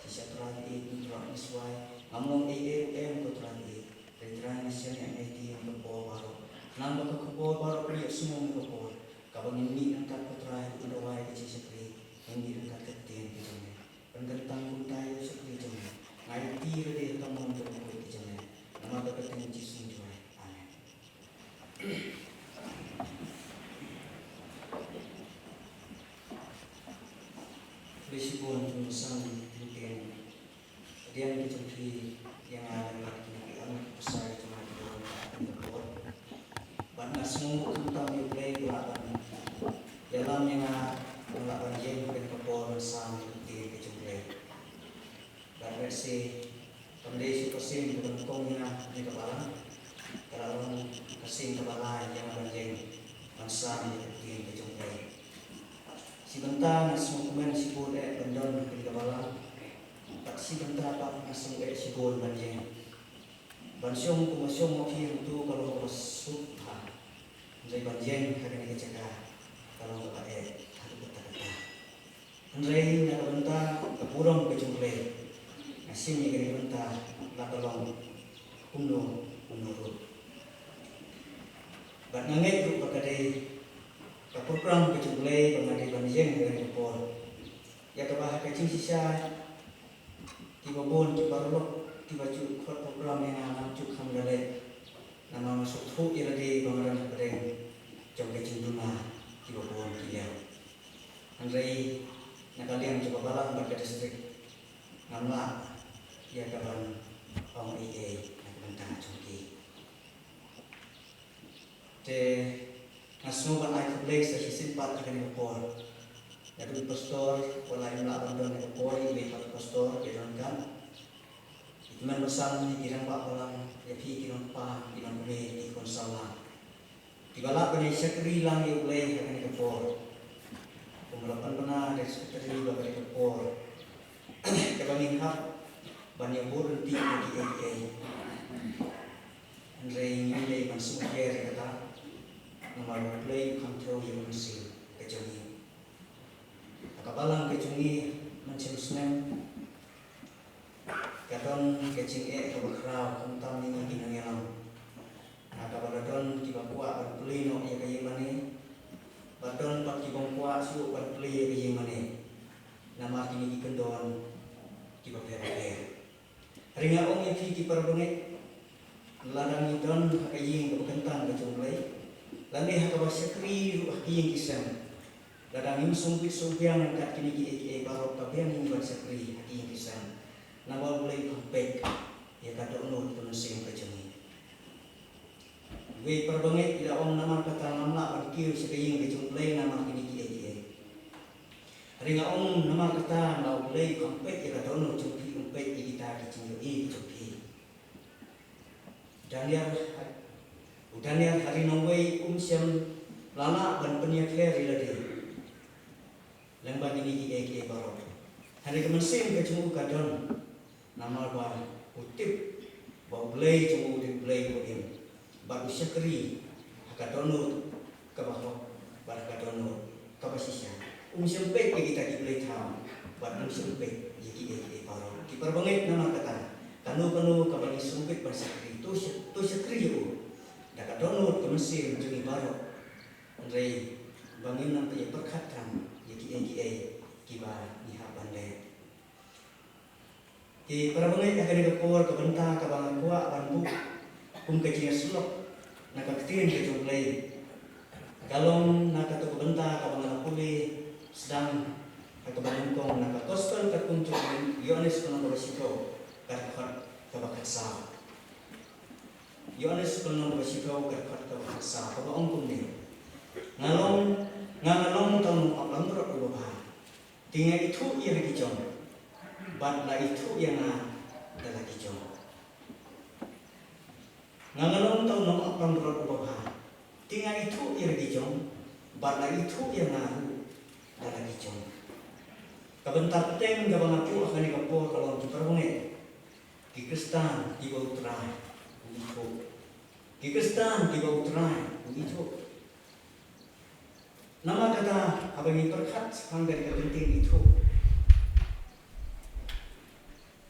Shisha, Trai, ngin ïeit, ngin ïeit, ngin ïeit. Ngam long ei ei ruh em, ko Trai, hynrei Trai, ngi shaniah, ngi aiti ïa ka bor baroh. Nang ba ka khubor baroh ba ngi ïohsngew ha kane ka por, kaba ngin mih ryngkat, ko Trai, haduh ban da wai ka jingshakri, ngin mih ryngkat ka ktien ka jong me. Pynkyntang kumta ïa u shakri jong me. Nga aiti ruh ïa ka mon kaba khuid ka jong me. Namar ka kyrteng U Jisu ngi duwai. Amen. Khublei shibun, ki nongsan, ki nongpynim. Hadien ki jong phi, ïa nga lem bad kine ki arngut ki pasai jong nga kiba wan ha kane ka por. Bad nga sngewnguh khamtam ïa U Blei ba u la ban ïalam ïa nga, ba nga lah ban ïeng ha kane ka por ban sam ïa ka ktien ka jong U Blei. Bad lehse kam dei shuh ka sien kaba nyngkong ïa nga ha kane ka balang, ka la long ka sien kaba lai ïa nga ban ïeng ban sam ïa ka ktien ka jong U Blei. Shi bynta nga sngewkmen shibun eh ban don ha kane ka balang, bad shi bynta pat nga sngew eh shibun ban ïeng. Ban shong kumba shong ma phi hangto ka long kaba suk bha. Hynrei ban ïeng ha kane ka jaka ka long kaba eh haduh katta katta. Hynrei na ka bynta ka burom ka jong U Blei, nga shim ïa kane ka bynta la ka long kumno kumno ruh. Bad nga ngeit ruh ba ka dei ka program ka jong U Blei ba nga dei ban ïeng ha kane ka por, ïa kaba ha ka jingshisha kiba bun ki paralok kiba ju khot program ïa nga ngam ju kham da leit. Namar nga sngewthuh ïa lade ba nga don hapdeng jong ka jingduna kiba bun ki liang. Hynrei na ka liang jong ka balang bad ka district, ngam lah ïa ka ban ong ei ei na ka bynta jong ki. Te nga sngew ban ai khublei sa shisien pat ha kane ka por Naduh i pastor, wat la im lah ban don ka por, i wei pat i pastor, i don kan. I tymmen basan, i rangbah balang, ïa phi ki nongpa, ki nongkmie, ki khun samla. Kiba lah ban ïa shakri lang ïa U Blei ha kane ka por. Kumba la pynbna da i secretary ba kane ka por. Kaba ngin hap ban ïa bud ryntih ïa kiei kiei. Hynrei ngim dei ban sngewsih ïa kata. Namar U Blei u kham thew ïa u mynsiem ka jong ngi. Ha ka balang ka jong ngi mynsiem snem, ka don ka jingeh kaba khraw khamtam ïa ngi ki nongïalam. Ha kaba la don kiba kwah ban plie noh ïa ka ïingmane, bad don pat kiba kwah shuh ban plie ïa ka ïingmane. Namar kine ki kyndon kiba pher bapher. Hynrei nga ong ïa phi ki para bangeit, lada ngi don ha ka ïing kaba kyntang ka jong U Blei, lane ha kaba shakri ruh ha ki ïing ki sem, lada ngim sngewbit sngewbiang ryngkat kine kiei kiei baroh, ka biang ïa ngi ban shakri ha ki ïing ki sem. Namar U Blei u kham peit ïa ka dohnud ka mynsiem ka jong ngi. Wei para bangeit, i la ong namar kata ngam lah ban kiew sha ka ïing ka jong U Blei namar kine kiei kiei. Hynrei nga ong namar kata namar U Blei u kham peit ïa ka dohnud jong phi, um peit ïa kita ki jingïohi ki jong phi. Daniel, u Daniel ha ri nongwei um shym la lah ban pynïapher ïa lade lyngba kine kiei kiei baroh. Hynrei ka mynsiem ka jong u ka don. Namar ba u tip ba U Blei jong u u dei U Blei uba im, bad u shakri ha ka dohnud kaba hok, bad ha ka dohnud kaba shisha. Um shym peit ïa kita ki blei thaw, bad um shym peit ïa kiei kiei baroh. Ki para bangeit, namar kata, kano kano kaba ngi sngewbit ban shakri, to sha-, to shakri ïa u da ka dohnud ka mynsiem jong ngi baroh. Hynrei ba ngin nang ïa pyrkhat tang ïa kiei kiei kiba ngi hap ban leh. Ki para bangeit, ha kane ka por ka bynta kaba nga kwah ban buh kum ka jingïasyllok na ka ktien ka jong U Blei ka long na kato ka bynta kaba nga la pule sdang ha kaba nyngkong na ka Gospel katkum u Ïoannis ka lynnong kaba shiphew ka dkhot kaba khatsaw. Ïoannis ka lynnong kaba shiphew ka dkhot kaba khatsaw, kaba ong kumne: Nga long, nga nga long uta u nongap langbrot uba bha. Te nga ithuh ïa la ki jong, bad la ithuh ïa nga da la ki jong. Nga nga long uta u nongap langbrot uba bha. Te nga ithuh ïa la ki jong, bad la ithuh ïa nga ruh da la ki jong. Ka bynta bteng kaba nga buh ha kane ka por ka long, ki para bangeit, ki Khristan kiba U Trai u ithuh. Ki Khristan kiba U Trai u ithuh. Namar kata, haba ngi pyrkhat shaphang kane ka kyntien ithuh,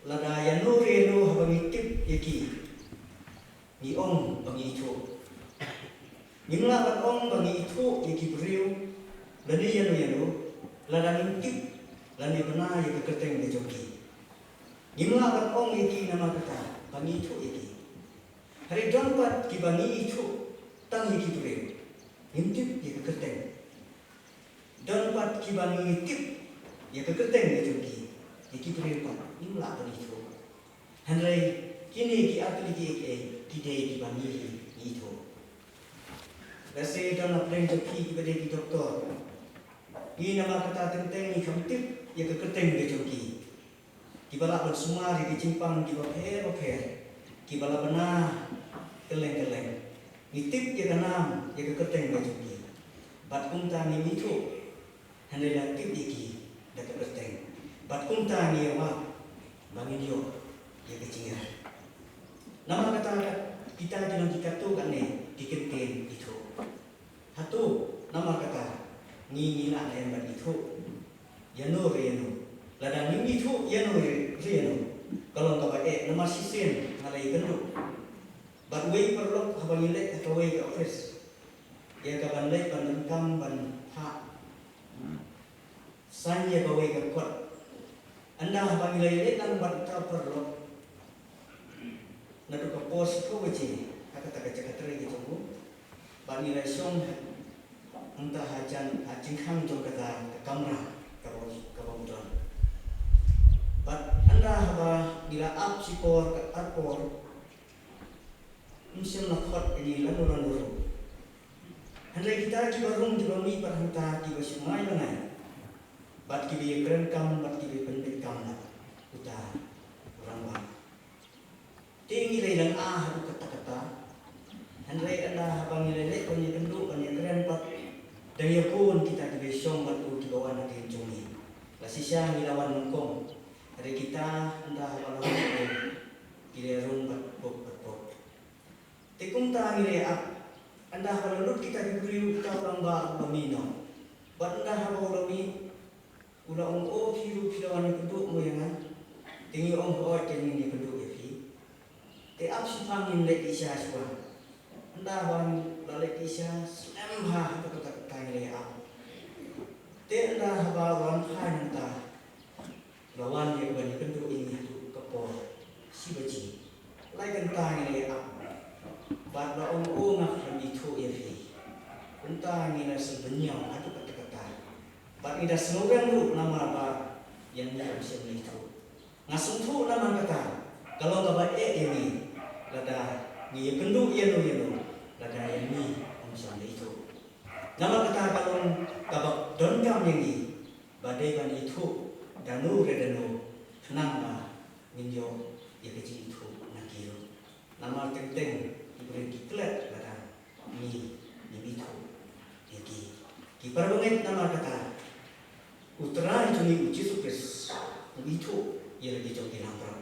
lada ïano re ïano haba ngi tip ïa ki, ngi ong ba ngi ithuh. Ngim lah ban ong ba ngi ithuh ïa ki briew lane ïano ïano lada ngim tip lane bna ïa ka kyrteng ka jong ki. Ngim lah ban ong ïa ki namar kata ba ngi ithuh ïa ki. Hynrei don pat kiba ngi ithuh tang ïa ki briew, ngim tip ïa ka kyrteng. Don pat kiba ngi tip ïa ka kyrteng ka jong ki, ïa ki briew pat ngim lah ban ithuh. Hynrei kine ki artylli kiei kiei ki dei kiba ngi, ngi ithuh. Lehse don na pdeng jong phi kiba dei ki doktor. Ngi namar kata teng teng ngi kham tip ïa ka kyrteng ka jong ki. Kiba lah ban sumar ïa ki jingpang kiba pher bapher, kiba la bna kylleng kylleng. Ngi tip ïa ka nam, ïa ka kyrteng ka jong ki. Bad kumta ngim ithuh, hynrei la tip ïa ki da ka kyrteng. Bad kumta ngi ïawad ba ngin ïoh ïa ka jingïaid. Namar kata, kita ki long ki katto katne ki kyntien ithuh. Hato namar kata ngi, ngi lah ne em ban ithuh ïano re ïano? Lada ngim ithuh ïano re, re ïano, ka long kaba eh, namar shisien nga la ïakynduh bad uwei u paralok haba ngi leit ha kawei ka office ïa kaban leit ban donkam ban phah sign ïa kawei ka kot. Ynda haba ngi la ïaleit lang bad uta u paralok naduh ka por shiphew baje ha kata ka jaka trei ka jong u, bad ngi la shong hangta hajan, ha jingkhang jong kata ka kamra kaba, kaba u don. Bad ynda haba ngi la ap shipor ka arpor, ym shym la khot ïa ngi lano lano ruh. Hynrei kita kiba rung kiba mih bad hangta kiba shu ngai ba ngai, bad kiba ïakren kam bad kiba ïapynbeit kam na uta u rangbah. Te ngi la ïa lynga haduh katta katta. Hynrei ynda haba ngi la leit ban ïakynduh ban ïakren bad, da ïa bun kita kiba shong bad u kiba wan hadien jong ngi. La shisha ngi la wan nyngkong. Hynrei kita ynda haba la wan ki la rung bad pop bad pop. Te kumta ngi la ïa ap. Ynda haba la lut kita ki briew, uta u rangbah u la mih noh. Bad ynda haba u la mih, u la ong, "O phi ruh phi la wan ïakynduh mo ïa nga?" Te ngi ong, "Hooid, te ngin ïakynduh ïa phi." Te ap shiphang ngin leit shisha shuwa. Ynda haba la leit shisha, slem bha haduh katta katta ngi la ïa ap. Te ynda haba u la wan phai nangta, la wan ïa ka ban ïakynduh ïa ngi haduh ka por shi baje. Lai kynta ngi la ïa ap. Bad la ong, "O nga khlem ithuh ïa phi." Kumta ngi la sngewbha haduh katta katta. Bad ngi da sngewrem ruh namar ba ïa ngi ym shym la ithuh. Nga sngewthuh namar kata ka long kaba eh ïa ngi, lada ngi ïakynduh ïano ïano, lada ïa ngi ym shym la ithuh. Namar kata ka long kaba donkam ïa ngi ba dei ban ithuh da no re da no, khnang ba ngin ïoh ïa ka jingithuh na ki ruh. Namar teng teng ki briew ki klet lada ngi, ngim ithuh ïa ki. Ki para bangeit, namar kata U Trai jong ngi U Jisu Khrist u ithuh ïa la ki jong ki langbrot.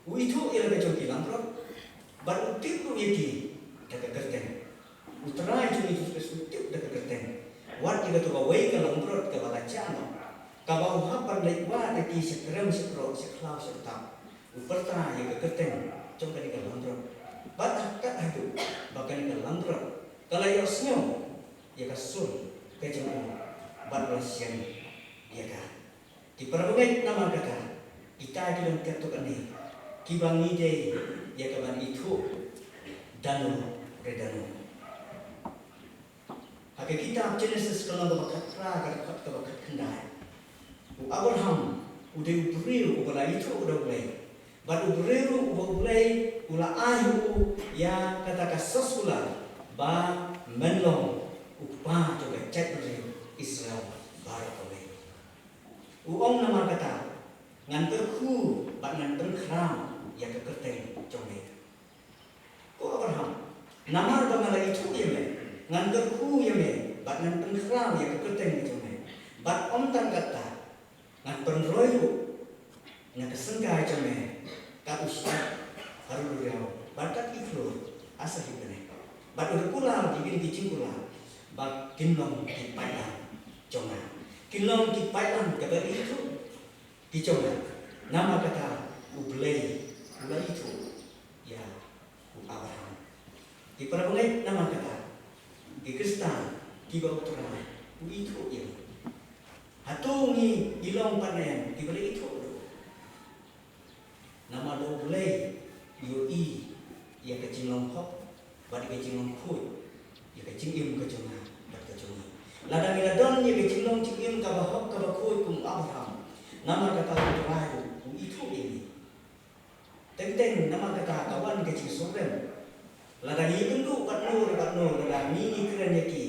U ithuh ïa la ki jong ki langbrot bad u tip ruh ïa ki da ka kyrteng. U Trai jong ngi U Jisu Khrist u tip da ka kyrteng. Wat ïa kato kawei ka langbrot kaba la jah noh, kaba u hap ban leit wad ïa ki sha krem sha krok, sha khlaw sha btap, u pyrta ïa ka kyrteng jong kane ka langbrot. Bad ha kat haduh ba kane ka langbrot ka la ïohsngew ïa ka sur ka jong u bad u la shem ïa ka. Ki para bangeit, namar kata kita ki long katto katne kiba ngi dei ïa ka ban ithuh da no re da no. Ha ka kitab Genesis ka lynnong kaba khatphra, ka dkhot kaba khatkhyndai. U Abraham u dei u briew uba la ithuh da U Blei. Bad u briew ruh uba U Blei u la ai ha u ïa kata ka soskular ba men long u kpa jong ka jaitbynriew Israel baroh kawei. U ong, namar kata ngan kyrkhu bad ngan pynkhraw ïa ka kyrteng jong me. Ko Abraham, namar ba nga la ithuh ïa me, ngan kyrkhu ïa me bad ngan pynkhraw ïa ka kyrteng jong me. Bad ym tang katta, ngan pynroi ruh na ka syngkai jong me kat u shyiap ha ri duriaw bad kat ki khlur ha sahit bneng. Bad u da kular ïa kine ki jingkular ba kin long ki paidlang jong nga. Kin long ki paidlang kaba ithuh ki jong nga. Namar kata U Blei u la ithuh ïa u Abraham. Ki para bangeit, namar kata ki Khristan kiba U Trai u ithuh ïa ngi, hato ngi long pat ne em kiba la ithuh ruh? Namar ba U Blei u ïohi ïa ka jinglong hok bad ïa ka jinglong khuid ïa ka jingim ka jong nga bad ka jong ngi. Lada ngi la don ïa ka jinglong jingim kaba hok kaba khuid kum Abraham, namar kata U Trai u ithuh ïa ngi. Teng teng namar kata ka wan ka jingsngewrem. Lada ngi ïakynduh bad no re bad no, lada ngi, ngi kren ïa ki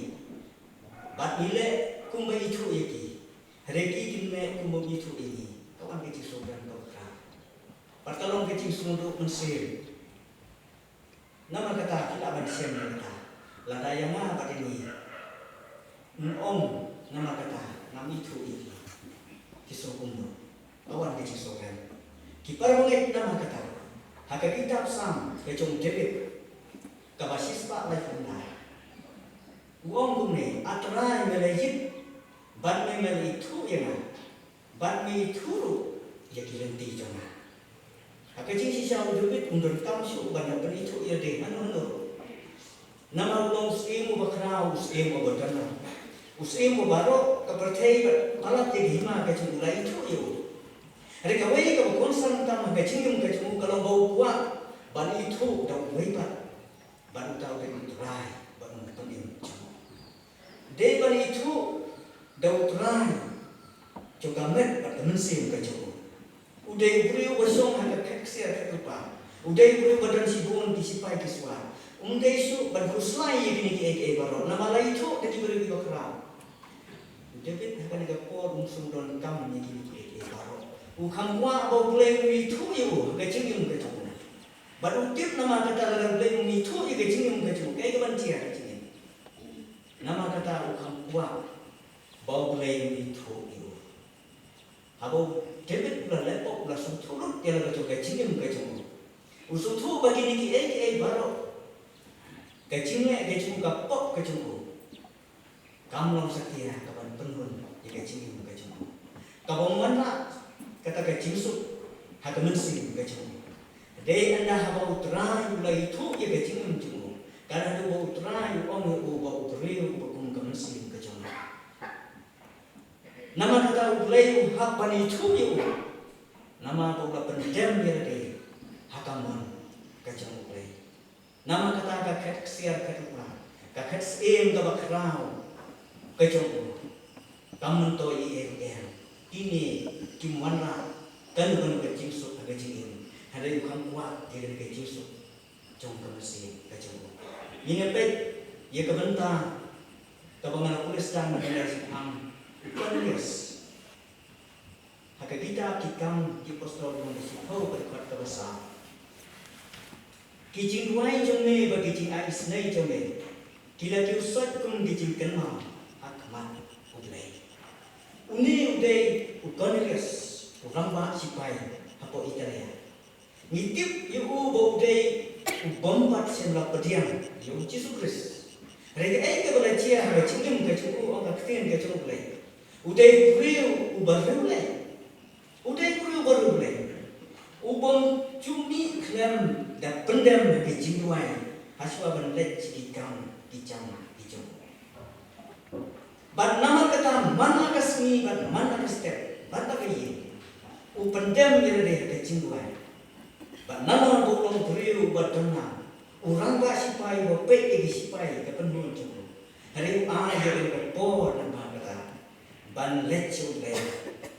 bad ngi leh kumba ithuh ïa ki, hynrei ki kin leh kumba ithuh ïa ngi, ka wan ka jingsngewrem kaba khraw. Bad ka long ka jingsngewduh mynsiem. Namar kata ki lah ban shem ïa kata, lada ïa nga bad ïa ngi, ngi ong namar kata ngam ithuh ïa ki, ki sngewkhum noh. Ka wan ka jingsngewrem. Ki para bangeit, namar kata ha ka kitab Salm ka jong u David kaba shispah laiphew khyndai, u ong kumne, A Trai, me la ïit bad me, me la ithuh ïa nga, bad me ithuh ruh ïa ki lynti jong nga. Ha ka jingshisha u David um donkam shuh ban ïa pynithuh ïa lade hano hano ruh. Namar u long u syiem uba khraw, u syiem uba don. U syiem uba baroh ka pyrthei bad palat ïa ka hima ka jong u la ithuh ïa u. Hynrei kawei kaba kongsan tam ha ka jingim ka jong u ka long ba u kwah ban ithuh da uwei pat. Bad uta u dei U Trai bad U Nongpynim jong u. Dei ban ithuh da U Trai jong ka met bad ka mynsiem ka jong u. U dei u briew uba shong ha ka khet ksiar khet lypa. U dei u briew uba don shibun ki shipai ki shuwa. Um dei shuh ban khuslai ïa kine kiei kiei baroh namar la ithuh da ki briew kiba khraw. U David ha kane ka por um shym donkam ïa kine kiei kiei baroh. U kham kwah ba U Blei un ithuh ïa u ha ka jingim ka jong u. Bad u tip namar kata lada U Blei um ithuh ïa ka jingim ka jong u, kaei kaban jia ha ka jingim. Namar kata u kham kwah ba U Blei un ithuh ïa u. Haba u David u la leh pop, u la sngewthuh lut ïa la ka jong ka jingim ka jong u. U sngewthuh ba kine kiei kiei baroh, ka jingleh ka jong u, ka pop ka jong u, kam long satia kaban pynhun ïa ka jingim ka jong u. Kaba wanrah kata ka jingsuk ha ka mynsiem ka jong u, dei ynda haba U Trai u la ithuh ïa ka jingim jong u. Ka dei ba U Trai u ong ïa u ba u briew uba kum ka mynsiem ka jong u. Namar kata U Blei u hap ban ithuh ïa u. Namar ba u la pyndem ïa lade ha ka mon ka jong U Blei. Namar kata ka khet ksiar khet lypa, ka khet syiem kaba khraw ka jong u, kam myntoi ei ei ruh. Kine kim wanrah kano kano ka jingsuk ha ka jingim, hynrei u kham kwah ïa kane ka jingsuk jong ka mynsiem ka jong u. Ngin ïa peit ïa ka bynta kaba nga la pule sdang ha ka Cornelius. Ha ka kitab Ki Kam Ki Apostol lynnong ba shiphew, ka dkhot kaba saw. Ki jingduwai jong me bad ki jingai isynei jong me ki la kiew soit kum ki jingkynmaw ha khmat U Blei. Une u dei u Cornelius, u rangbah shipai hapoh Italia. Ngi tip ïa u ba u dei u bym pat shym la pdiang ïa U Jisu Khrist. Hynrei kaei kaba la jia ha ka jingim ka jong u, ong ka ktien ka jong U Blei, u dei u briew uba riewlei. U dei u briew uba riewlei, u bym ju mih khlem da pyndem ha ki jingduwai hashwa ban leit sha ki kam ki jam ki jong u. Bad namar kata man la ka sngi bad man la ka step bad la ka ïing, u pyndem ïa lade ha ka jingduwai. Bad namar ba u long u briew uba donkam, u rangbah shipai uba peit ïa ki shipai ka pynhun jong u, hynrei u ai ïa kane ka por namar kata ban leit sha U Blei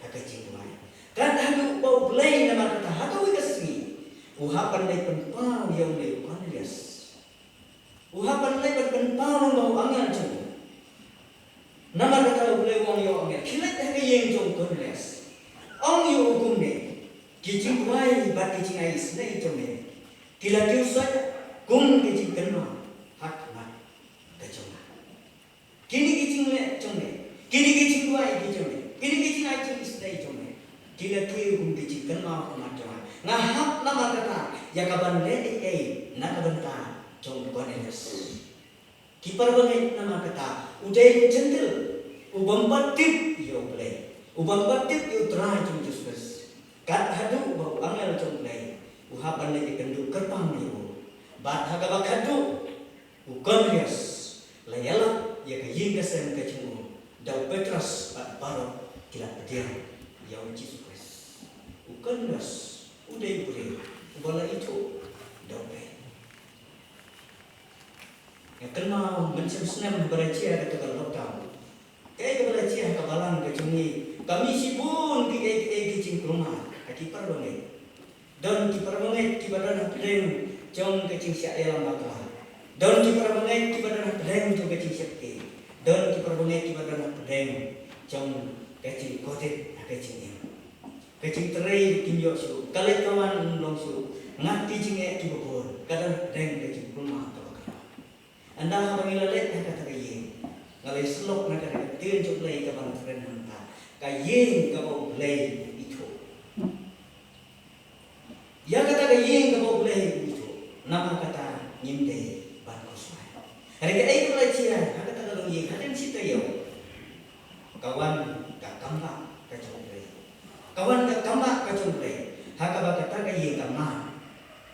ha ka jingduwai. Kat haduh ba U Blei namar kata ha kawei ka sngi u hap ban leit pynpaw ïa une u Cornelius. U hap ban leit ban pynpaw lyngba u angel jong u. Namar kata U Blei u ong ïa u angel, khie leit ha ka ïing jong u Cornelius, ong ïa u kumne, ki jingduwai bad ki jingai isynei jong me ki la kiew soit kum ki jingkynmaw ha khmat ka jong nga. Kine ki jingleh jong me, kine ki jingduwai ki jong me, kine ki jingai jong isynei jong me ki la kiew kum ki jingkynmaw ha khmat jong nga. Nga hap namar kata ïa kaban leh ei ei na ka bynta jong u Cornelius. Ki para bangeit, namar kata u dei u Jentil, u bym pat tip ïa U Blei, u bym pat tip ïa U Trai jong U Jisu Khrist. Kat haduh ba u angel jong U Blei u hap ban leit ïakynduh kyrpang ïa u. Bad ha kaba khatduh u Cornelius la ïalap ïa ka ïing ka sem ka jong u da u Petros bad baroh ki la pdiang ïa U Jisu Khrist. U Cornelius u dei u briew uba la ithuh da U Blei. Nga kynmaw mynshem snem ba la jia kata ka lockdown, kaei kaba la jia ha ka balang ka jong ngi, ka mih shibun kiei kiei ki jingkulmar ha ki para bangeit. Don ki para bangeit kiba don hapdeng jong ka jingshah ïalam bakla. Don ki para bangeit kiba don hapdeng jong ka jingsheptieng. Don ki para bangeit kiba don hapdeng jong ka jingkordit ha ka jingim. Ka jingtrei kim ïoh shuh, ka leit ka wan ym long shuh, ngat ki jingeh kiba bun, ka don hapdeng ka jingkulmar kaba khraw. Ynda haba ngi la leit ha kata ka ïing, nga la ïasyllok na kata ka ktien jong U Blei kaba nga kren mynta, ka ïing kaba U Blei u ithuh. Ïa kata ka ïing kaba U Blei u ithuh, namar kata ngim dei ban khuslai. Hynrei kaei kaba la jia ha kata ka longïing, hadien shi taïew, ka wan ka kambah ka jong U Blei. Ka wan ka kambah ka jong U Blei ha kaba kata ka ïing ka mad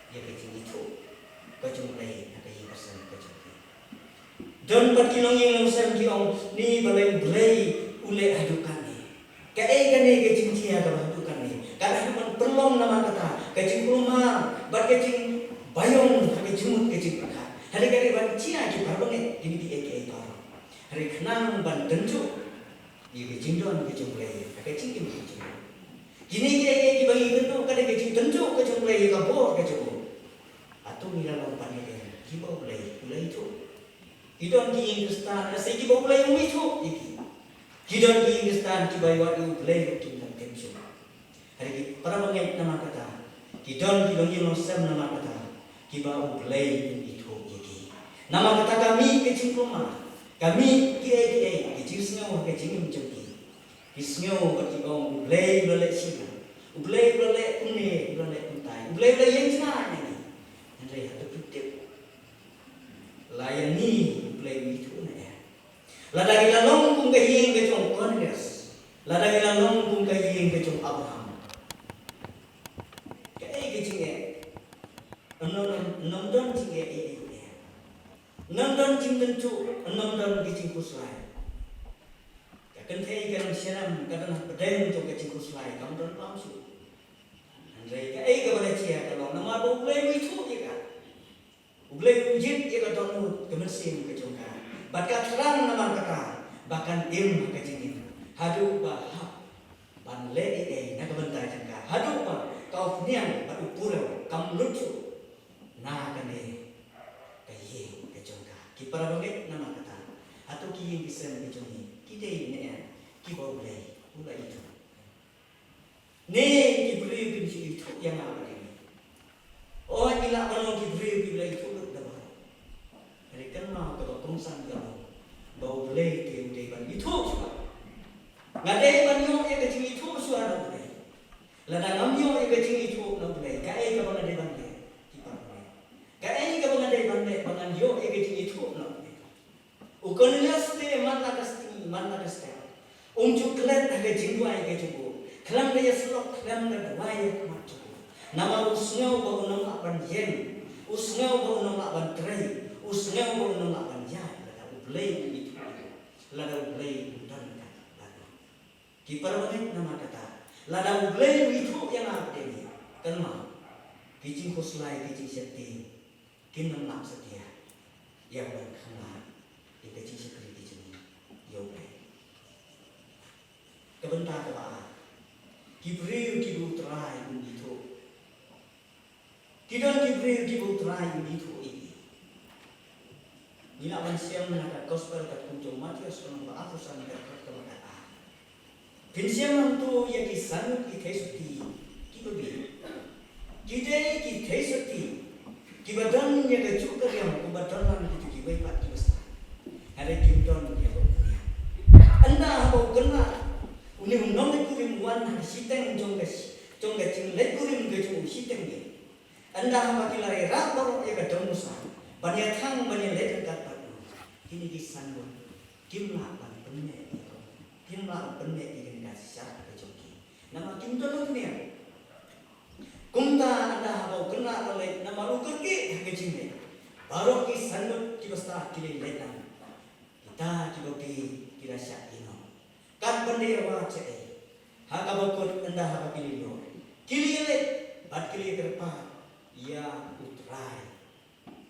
ïa ka jingithuh ka jong U Blei ha ka ïing ka sem ka jong U Blei. Don pat ki longïing longsem ki ong, ni balei U Blei u leh haduh katne? Kaei kane ka jingjia kaba haduh katne? Ka la haduh ban pynlong namar kata ka jingkulmar bad ka jingbaïong ha ka jingmut ka jingpyrkhat. Hynrei ka dei ban jia ki para bangeit, kine kiei kiei baroh. Hynrei khnang ban tynjuh ïa ka jingdon ka jong U Blei ha ka jingim ka jong ngi. Kine kiei kiei kiba ngi kynduh ka dei ka jingtynjuh ka jong U Blei ïa ka bor ka jong u. Hato ngi la long pat ne em kiba U Blei u la ithuh? Ki don ki ïing Khristan lehse kiba U Blei um ithuh ïa ki. Ki don ki ïing Khristan kiba ïohi ïa U Blei ruh kim dang tip shuh. Hynrei ki para bangeit namar kata, ki don ki longïing longsem namar kata, kiba U Blei un ithuh ïa ki. Namar kata ka mih ka jingkulmar, ka mih kiei kiei ki jingsngew ha ka jingim jong ki. Ki sngew ba ki ong U Blei u la leh shisha, U Blei u la leh kumne, u la leh kumtai, U Blei u la ïeng shynna ïa ngi. Hynrei hato phi tip, la ïa ngi U Blei u ithuh ne em? Lada ngi la long kum ka ïing ka jong Cornelius, lada ngi la long kum ka ïing ka jong Abraham, kaei ka jingeh? Ym don, ym don jingeh ei ei ruh. Ym don jingtynjuh, ym don ka jingkhuslai. Ka kynthei ka nongshyrkhei ka don hapdeng jong ka jingkhuslai, kam don bam shuh. Hynrei kaei kaba la jia ka long namar ba U Blei u ithuh ïa ka. U Blei u ïit ïa ka dohnud ka mynsiem ka jong ka. Bad ka thrang namar kata ba kan im ha ka jingim haduh ba hap ban leh ei ei na ka bynta jong ka, haduh ba ka u khñiang bad u purew kam lut shuh na kane ka ïing ka jong ka. Ki para bangeit namar kata, hato ki ïing ki sem ki jong ngi ki dei ne em kiba U Blei u la ithuh? Ne ki briew kin shu ithuh ïa nga bad ïa me? O, ngi lah ban long ki briew kiba la ithuh lut da baroh. Hynrei kynmaw kaba kongsan ka long ba U Blei te u dei ban ithuh shuwa. Nga dei ban ïoh ïa ka jingithuh shuwa na U Blei. Lada ngam ïoh ïa ka jingithuh na U Blei, kaei kaba nga dei ban leh? Ki para bangeit, kaei kaba nga dei ban leh ba ngan ïoh ïa ka jingithuh na U Blei? U Cornelius te man la ka sngi, man la ka step, um ju klet ha ka jingduwai ka jong u. Khlem da ïasyllok, khlem da duwai ïa ka khmat jong u. Namar u sngew ba un ym lah ban ïeng, u sngew ba un ym lah ban trei, u sngew ba un ym lah ban ïaid lada U Blei um ithuh ïa u, lada U Blei um don ryngkat bad u. Ki para bangeit namar kata, lada U Blei u ithuh ïa nga bad ïa me, kynmaw, ki jingkhuslai, ki jingsheptieng kin ym lah satia ïa ban khanglad ïa ka jingshakri ka jong ngi ïa U Blei. Ka bynta kaba ar, ki briew kiba U Trai um ithuh. Ki don ki briew kiba U Trai um ithuh ïa ki. Ngi lah ban shem na ka gospel katkum jong u Mathaios lynnong ba arphew san, ka dkhot kaba khatar. Phin shem hangto ïa ki san ngut ki theisotti kiba bieit. Ki dei ki theisotti kiba don ïa kajuh ka riam kumba don lang kito kiwei pat kiba stad. Hynrei kim don ïa ka riam. Ynda haba u khynnah, une u nongleit kurim u wan ha ka shiteng jong ka, jong ka jingleit kurim ka jong u shiteng ne. Ynda haba ki la ïarap baroh ïa ka dong Musa ban ïa thang ban ïa leit ryngkat bad u, kine ki san ngut kim lah ban pynneh ïa ka, kim lah ban pynneh ïa kane ka shisha ka jong ki. Namar kim don u khñiang. Kumta ynda haba u khynnah u la leit, namar u kyrkieh ha ka jingleit, baroh ki san ngut kiba stad ki la leit lang. Kita kiba bieit ki la shah ïehnoh. Kat ban da ïawad shaei, ha kaba kut ynda haba ki la ïoh, ki la ïaleit bad ki la ïakyrpad ïa U Trai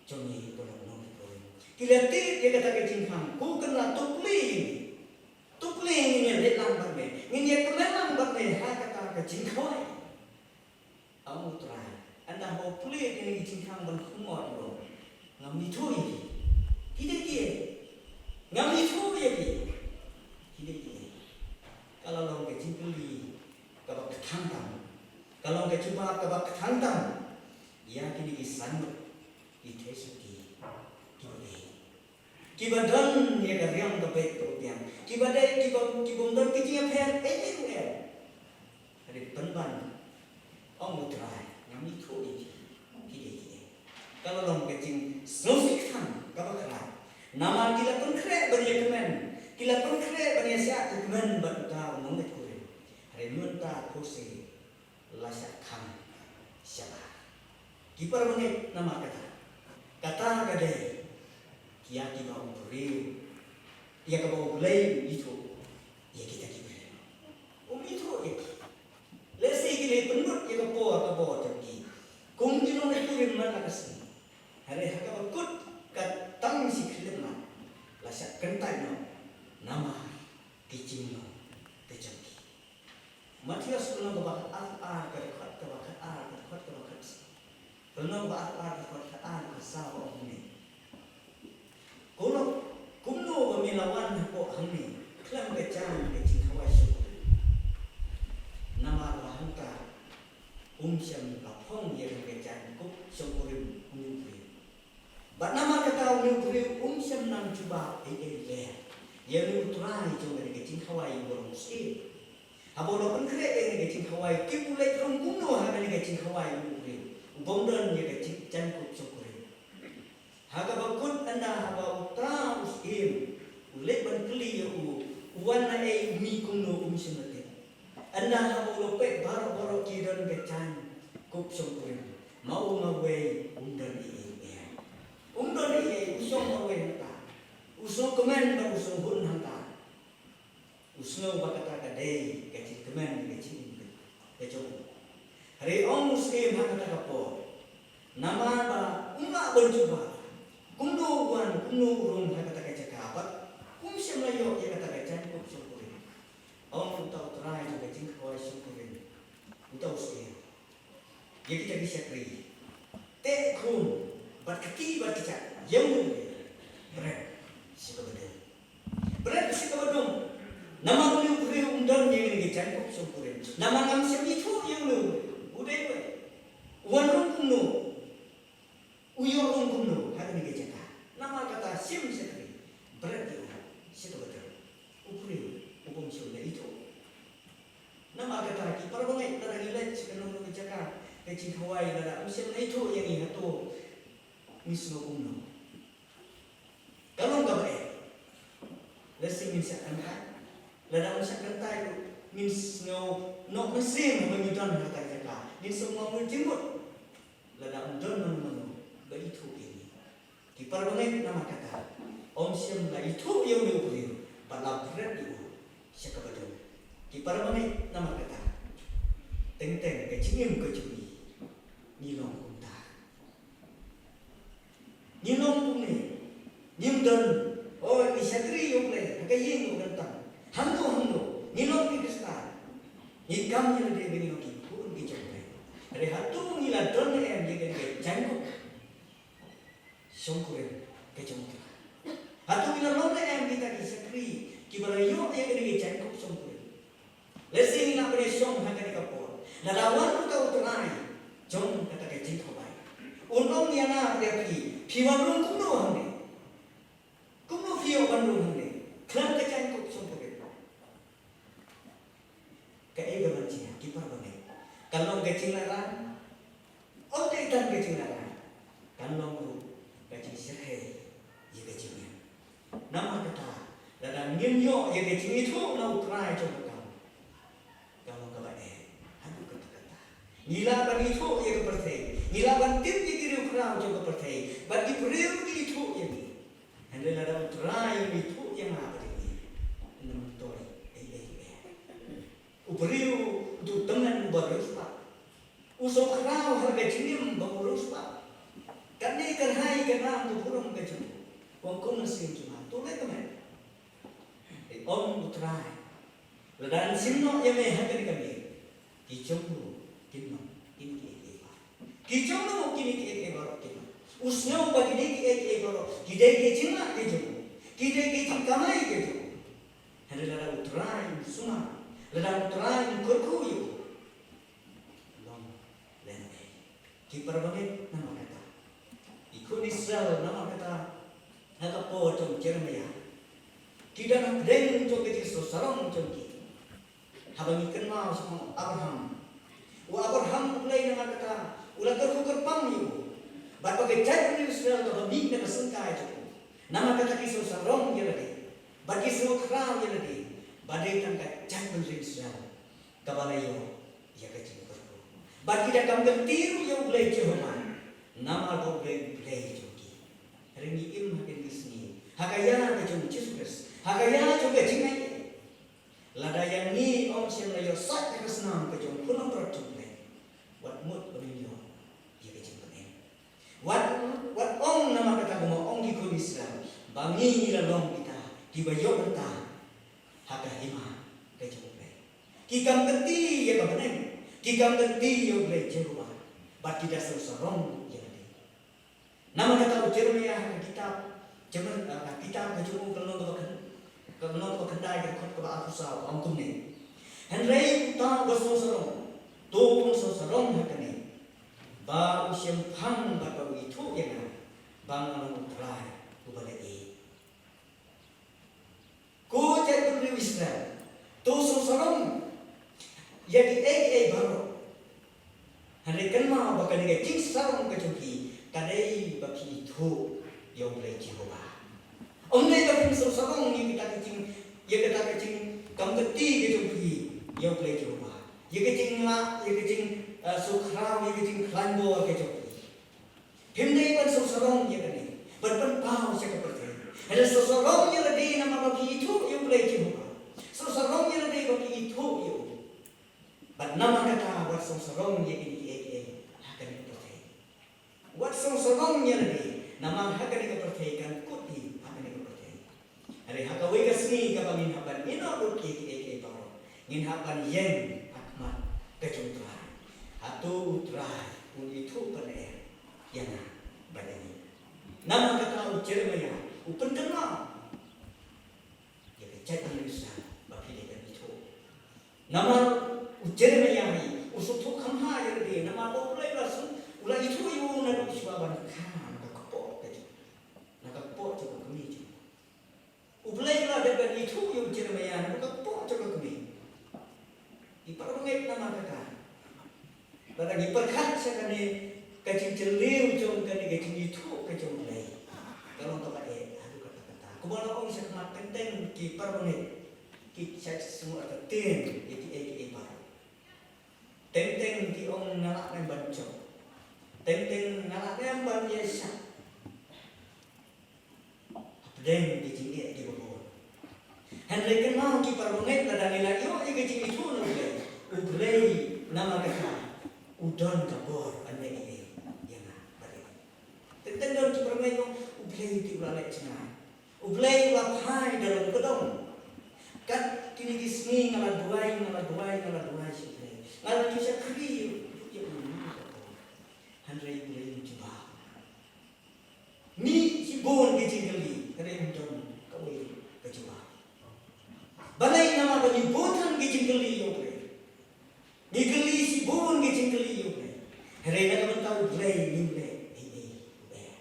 jong ngi uba long nongpynïaid. Ki la tied ïa kata ka jingkhang, ko khynnah, to plie ïa ngi. To plie, ngin ïaleit lang bad me, ngin ïakmen lang bad me ha kata ka jingkhawai. Ong U Trai, ynda haba u plie ïa kine ki jingkhang ban khmih ïa u, ngam ithuh ïa ki. Ki dei kiei? Ngam ithuh ïa ki. Ki dei kiei? Ka la long ka jingkylli kaba kthang tam. Ka long ka jubab kaba kthang tam ïa kine ki san ngut ki theisotti kiba bieit. Kiba don ïa ka riam ka beit kaba biang. Kiba dei, kiba, kibym don ka jingïapher ei ei ruh em. Hynrei pynban, ong U Trai, ngam ithuh ïa ki. Ki dei kiei? Ka la long ka jingsngewsih kthang kaba khraw. Namar ki la pynkhreh ban ïakmen, ki la pynkhreh ban ïashah ïakmen bad uta u nongleit kurim. Hynrei mynta khursei la shah khang shabar. Ki para bangeit, namar kata, kata ka dei ïa kiba u briew, ïa kaba U Blei u ithuh ïa kita ki briew. Um ithuh ïa ki. Lehse ki la pynmut ïa ka por ka bor jong ki kum ki nongleit kurim man la ka sngi. Hynrei ha kaba kut ka tang shi khyllipmat la shah kyntait noh namar ki jinglong ka jong ki. Mathaios lynnong kaba khatar, ka dkhot kaba khatar, ka dkhot kaba khatsaw. Lynnong kaba khatar, ka dkhot khatar, khatsaw, ka ong kumne: Ko lok, kumno ba me la wan hapoh hangne khlem ka jaiñ ka jingkhawai shongkurim. Namar ba hangta um shym la phong ïa ka jaiñkup shongkurim u briew. Bad namar kata u briew um shym nang jubab ei ei lei ïa une u trai jong ka jingkhawai u ba long syiem. Haba u la pynkhreh ïa ka jingkhawai, kim u leit rung kumno ha ka jingkhawai u briew u bym don ïa ka jingkup shongkurim. Ha kaba kut ynda haba uta u syiem u leit ban kylli ïa u, u wan na ei, u mih kumno, um shym la tip. Ynda haba u la peit baroh baroh ki don ka jaiñkup shongkurim, ma u marwei um don ei ei. Um don ei ei, u shong marwei hangta. U sngewkmen bad u sngewhun hangta. U sngew ba kata ka dei ka jingkmen ka jingim ka jong u. Hynrei ong u syiem ha kata ka por, namar ba um lah ban jubab kumno u wan, kumno u rung ha kata ka jaka, bad um shym la ïoh ïa kata ka jaiñkup shongkurim. Ong uta u trai jong ka jingkhawai shongkurim, uta u syiem, ïa kita ki shakri, teh khum bad kti bad kjat ïa une u briew. Bret shi kaba dum. Bret shi kaba dum. Namar une u briew um don ïa kane ka jaiñkup shongkurim. Namar ngam shym ithuh ïa une u briew. U dei uwei? U wan rung kumno? U ïoh rung kumno ha kane ka jaka? Namar kata shim shakri, bret ïa u shi kaba dum. U briew u bym shym la ithuh. Namar kata ki para bangeit, lada ngi leit sha kano kano ka jaka ka jingkhawai, lada um shym la ithuh ïa ngi, hato ngi sngew kumno? Ka long kaba eh. Lehse ngin shah kynthai. Lada um shah kynthai ruh ngin sngew noh mynsiem haba ngi don ha kata ka jaka. Ngin sngew mul jingmut. Lada um don mano mano ba ithuh ïa ngi. Ki para bangeit, namar kata um shym la ithuh ïa une u briew bad la bret ïa u sha kaba dum. Ki para bangeit, namar kata teng teng ka jingim ka jong ngi, ngi long kumta. Ngi long kumne, ngim don, oh, ngi shakri ïa U Blei ha ka ïing u don tang. Hangno hangno ngi long ki Khristan, ngi kam ïa lade ba ngi long ki khun ki jong U Blei. Hynrei hato ngi la don ne em ïa kane ka jaiñkup shongkurim ka jong U Trai? Hato ngi la long ne em kita ki shakri kiba la ïoh ïa kane ka jaiñkup shongkurim? Lehse ngi nang pynshong ha kane ka por, lada wan uta u trai jong kata ka jingkhawai, un ong ïa nga bad ïa phi, phi wan rung kumno hangne? Kumno phi ïoh ban rung hangne khlem ka jaiñkup shongkurim? Kaei kaban jia, ki para bangeit? Kan long ka jinglehrain? Ym dei tang ka jinglehrain, kan long ruh ka jingshyrkhei ïa ka jingim. Namar kata, lada ngim ïoh ïa ka jingithuh na U Trai jong ka kam, ka long kaba eh haduh katta katta. Ngi lah ban ithuh ïa ka pyrthei, ngi lah ban tip ïa ki riewkhraw jong ka pyrthei bad ki briew ki ithuh ïa ngi. Hynrei lada U Trai um ithuh ïa nga bad ïa phi, ngim don ei ei ei. U briew u dei u tymmen uba riewspah. U sngewkhraw ha ka jingim ba u riewspah. Kane ka rai ka nam ka burom ka jong u. Wan kum mynsiem jong nga, to leh kumne. Te ong U Trai, lada ngan shim noh ïa me ha kane ka miet, ki jong u kin long kine kiei kiei baroh. Ki jong u kine kiei kiei baroh kin long. U sngew ba kine kiei kiei baroh ki dei ki jingmah ki jong u, ki dei ki jingkamai ki jong u. Hynrei lada U Trai um sumar, lada U Trai um kyrkhu ïa u, long lehnohei. Ki para bangeit, namar kata ki khun Israel, namar kata ha ka por jong u Jeremiah, ki don hapdeng jong ka jingsngewsarong jong ki. Haba ngi kynmaw shaphang u Abraham, u Abraham U Blei namar kata u la kyrkhu kyrpang ïa u, bad ba ka jaitbynriew Israel kaba mih na ka syngkai jong u. Namar kata ki sngewsarong ïa lade bad ki sngewkhraw ïa lade ba dei tang ka jaitbynriew Israel kaba la ïoh ïa ka jingkyrkhu. Bad ki da kam kynti ruh ïa U Blei Jehobah, namar ba U Blei u Blei jong ki. Hynrei ngi im ha kine ki sngi ha ka ïa ka jong U Jisu Khrist, ha ka ïa jong ka jingaiei. Lada ïa ngi ym shym la ïoh sait ha ka snam ka jong u Khun Langbrot jong U Blei, wat mut ba ngin ïoh ïa ka jingpynim. Wat, wat ong namar kata kumba ong ki khun Israel ba ngi ngi la long kita kiba ïoh bynta ha ka hima ka jong U Blei. Ki kam kynti ïa ka bneng, ki kam kynti ïa U Blei Jehobah, bad ki da sngewsarong ïa lade. Namar kata u Jeremiah ha ka kitab, Jerem-, ha ka kitab ka jong u ka lynnong kaba khat, lynnong kaba khyndai ka dkhot kaba arphew saw ka ong kumne. Hynrei uta uba sngewsarong, to un sngewsarong ha kane, ba u shemphang bad ba u ithuh ïa nga ba nga long U Trai uba leh ei. Ko jaitbynriew Israel, to sngewsarong ïa kiei kiei baroh. Hynrei kynmaw ba kane ka jingsarong ka jong phi ka dei ba phi ithuh ïa U Blei Jehobah. Ym dei ba phin sngewsarong ïa kata ka jing, ïa kata ka jingkam kti ka jong phi ïa U Blei Jehobah, ïa ka jinglah, ïa ka jing, eh, sngewkhraw, ïa ka jingkhlaiñ bor ka jong phi. Phim dei ban sngewsarong ïa kane, ban pynpaw sha ka pyrthei. Hynrei sngewsarong ïa lade namar ba phi ithuh ïa U Blei Jehobah. Sngewsarong ïa lade ba phi ithuh ïa u. Bad namar kata wat sngewsarong ïa kine kiei kiei ha kane ka pyrthei. Wat sngewsarong ïa lade namar ha kane ka pyrthei kan kut hi ha kane ka pyrthei. Hynrei ha kawei ka sngi kaba ngin hap ban ïehnoh lut ïa kiei kiei baroh, ngin hap ban ïeng ha khmat ka jong U Trai. Hato U Trai un ithuh ban ïa ïa nga bad ïa ngi? Namar kata u Jeremaïah u pynkynmaw ïa ka jaitbynriew Israel ba phi dei ban ithuh. Namar u Jeremaïah hi u sngewthuh kham bha ïa lade namar ba U Blei u la shu, u la ithuh ïa u naduh shuwa ban kha na ka kpoh ka jong, na ka kpoh jong ka kmie jong u. U Blei u la dep ban ithuh ïa u Jeremaïah naduh ka kpoh jong ka kmie. Ki para bangeit, namar kata lada ngi pyrkhat sha kane ka jingjylliew jong kane ka jingithuh ka jong U Blei ka long kaba eh haduh katta katta. Kumba la ong sha khmat, teng teng ki para bangeit ki shait sngewthuh ïa kiei kiei baroh. Teng teng ki ong nga lah ne em ban jop. Teng teng nga lah ne em ban ïaishah hapdeng ki jingeh kiba bun. Hynrei kynmaw ki para bangeit, lada ngi la ïoh ïa ka jingithuh na U Blei, U Blei namar kata u don ka bor ban leh ei ei ïa nga bad ïa phi. Teng teng don ki para bangeit ong, U Blei te u la leh jngai. U Blei u la phai da lade ka dong. Kat kine ki sngi nga la duwai, nga la duwai, nga la duwai sha U Blei. Nga la ju shakri ïa u, ïa u. Hynrei U Blei um jubab. Ngi shibun ki jingkylli, hynrei ym don kawei ka jubab. Balei? Namar ba ngi bun than ki jingkylli ïa U Blei. Ngi kylli shibun ki jingkylli ïa U Blei, hynrei na ka bynta U Blei ngim leh ei ei.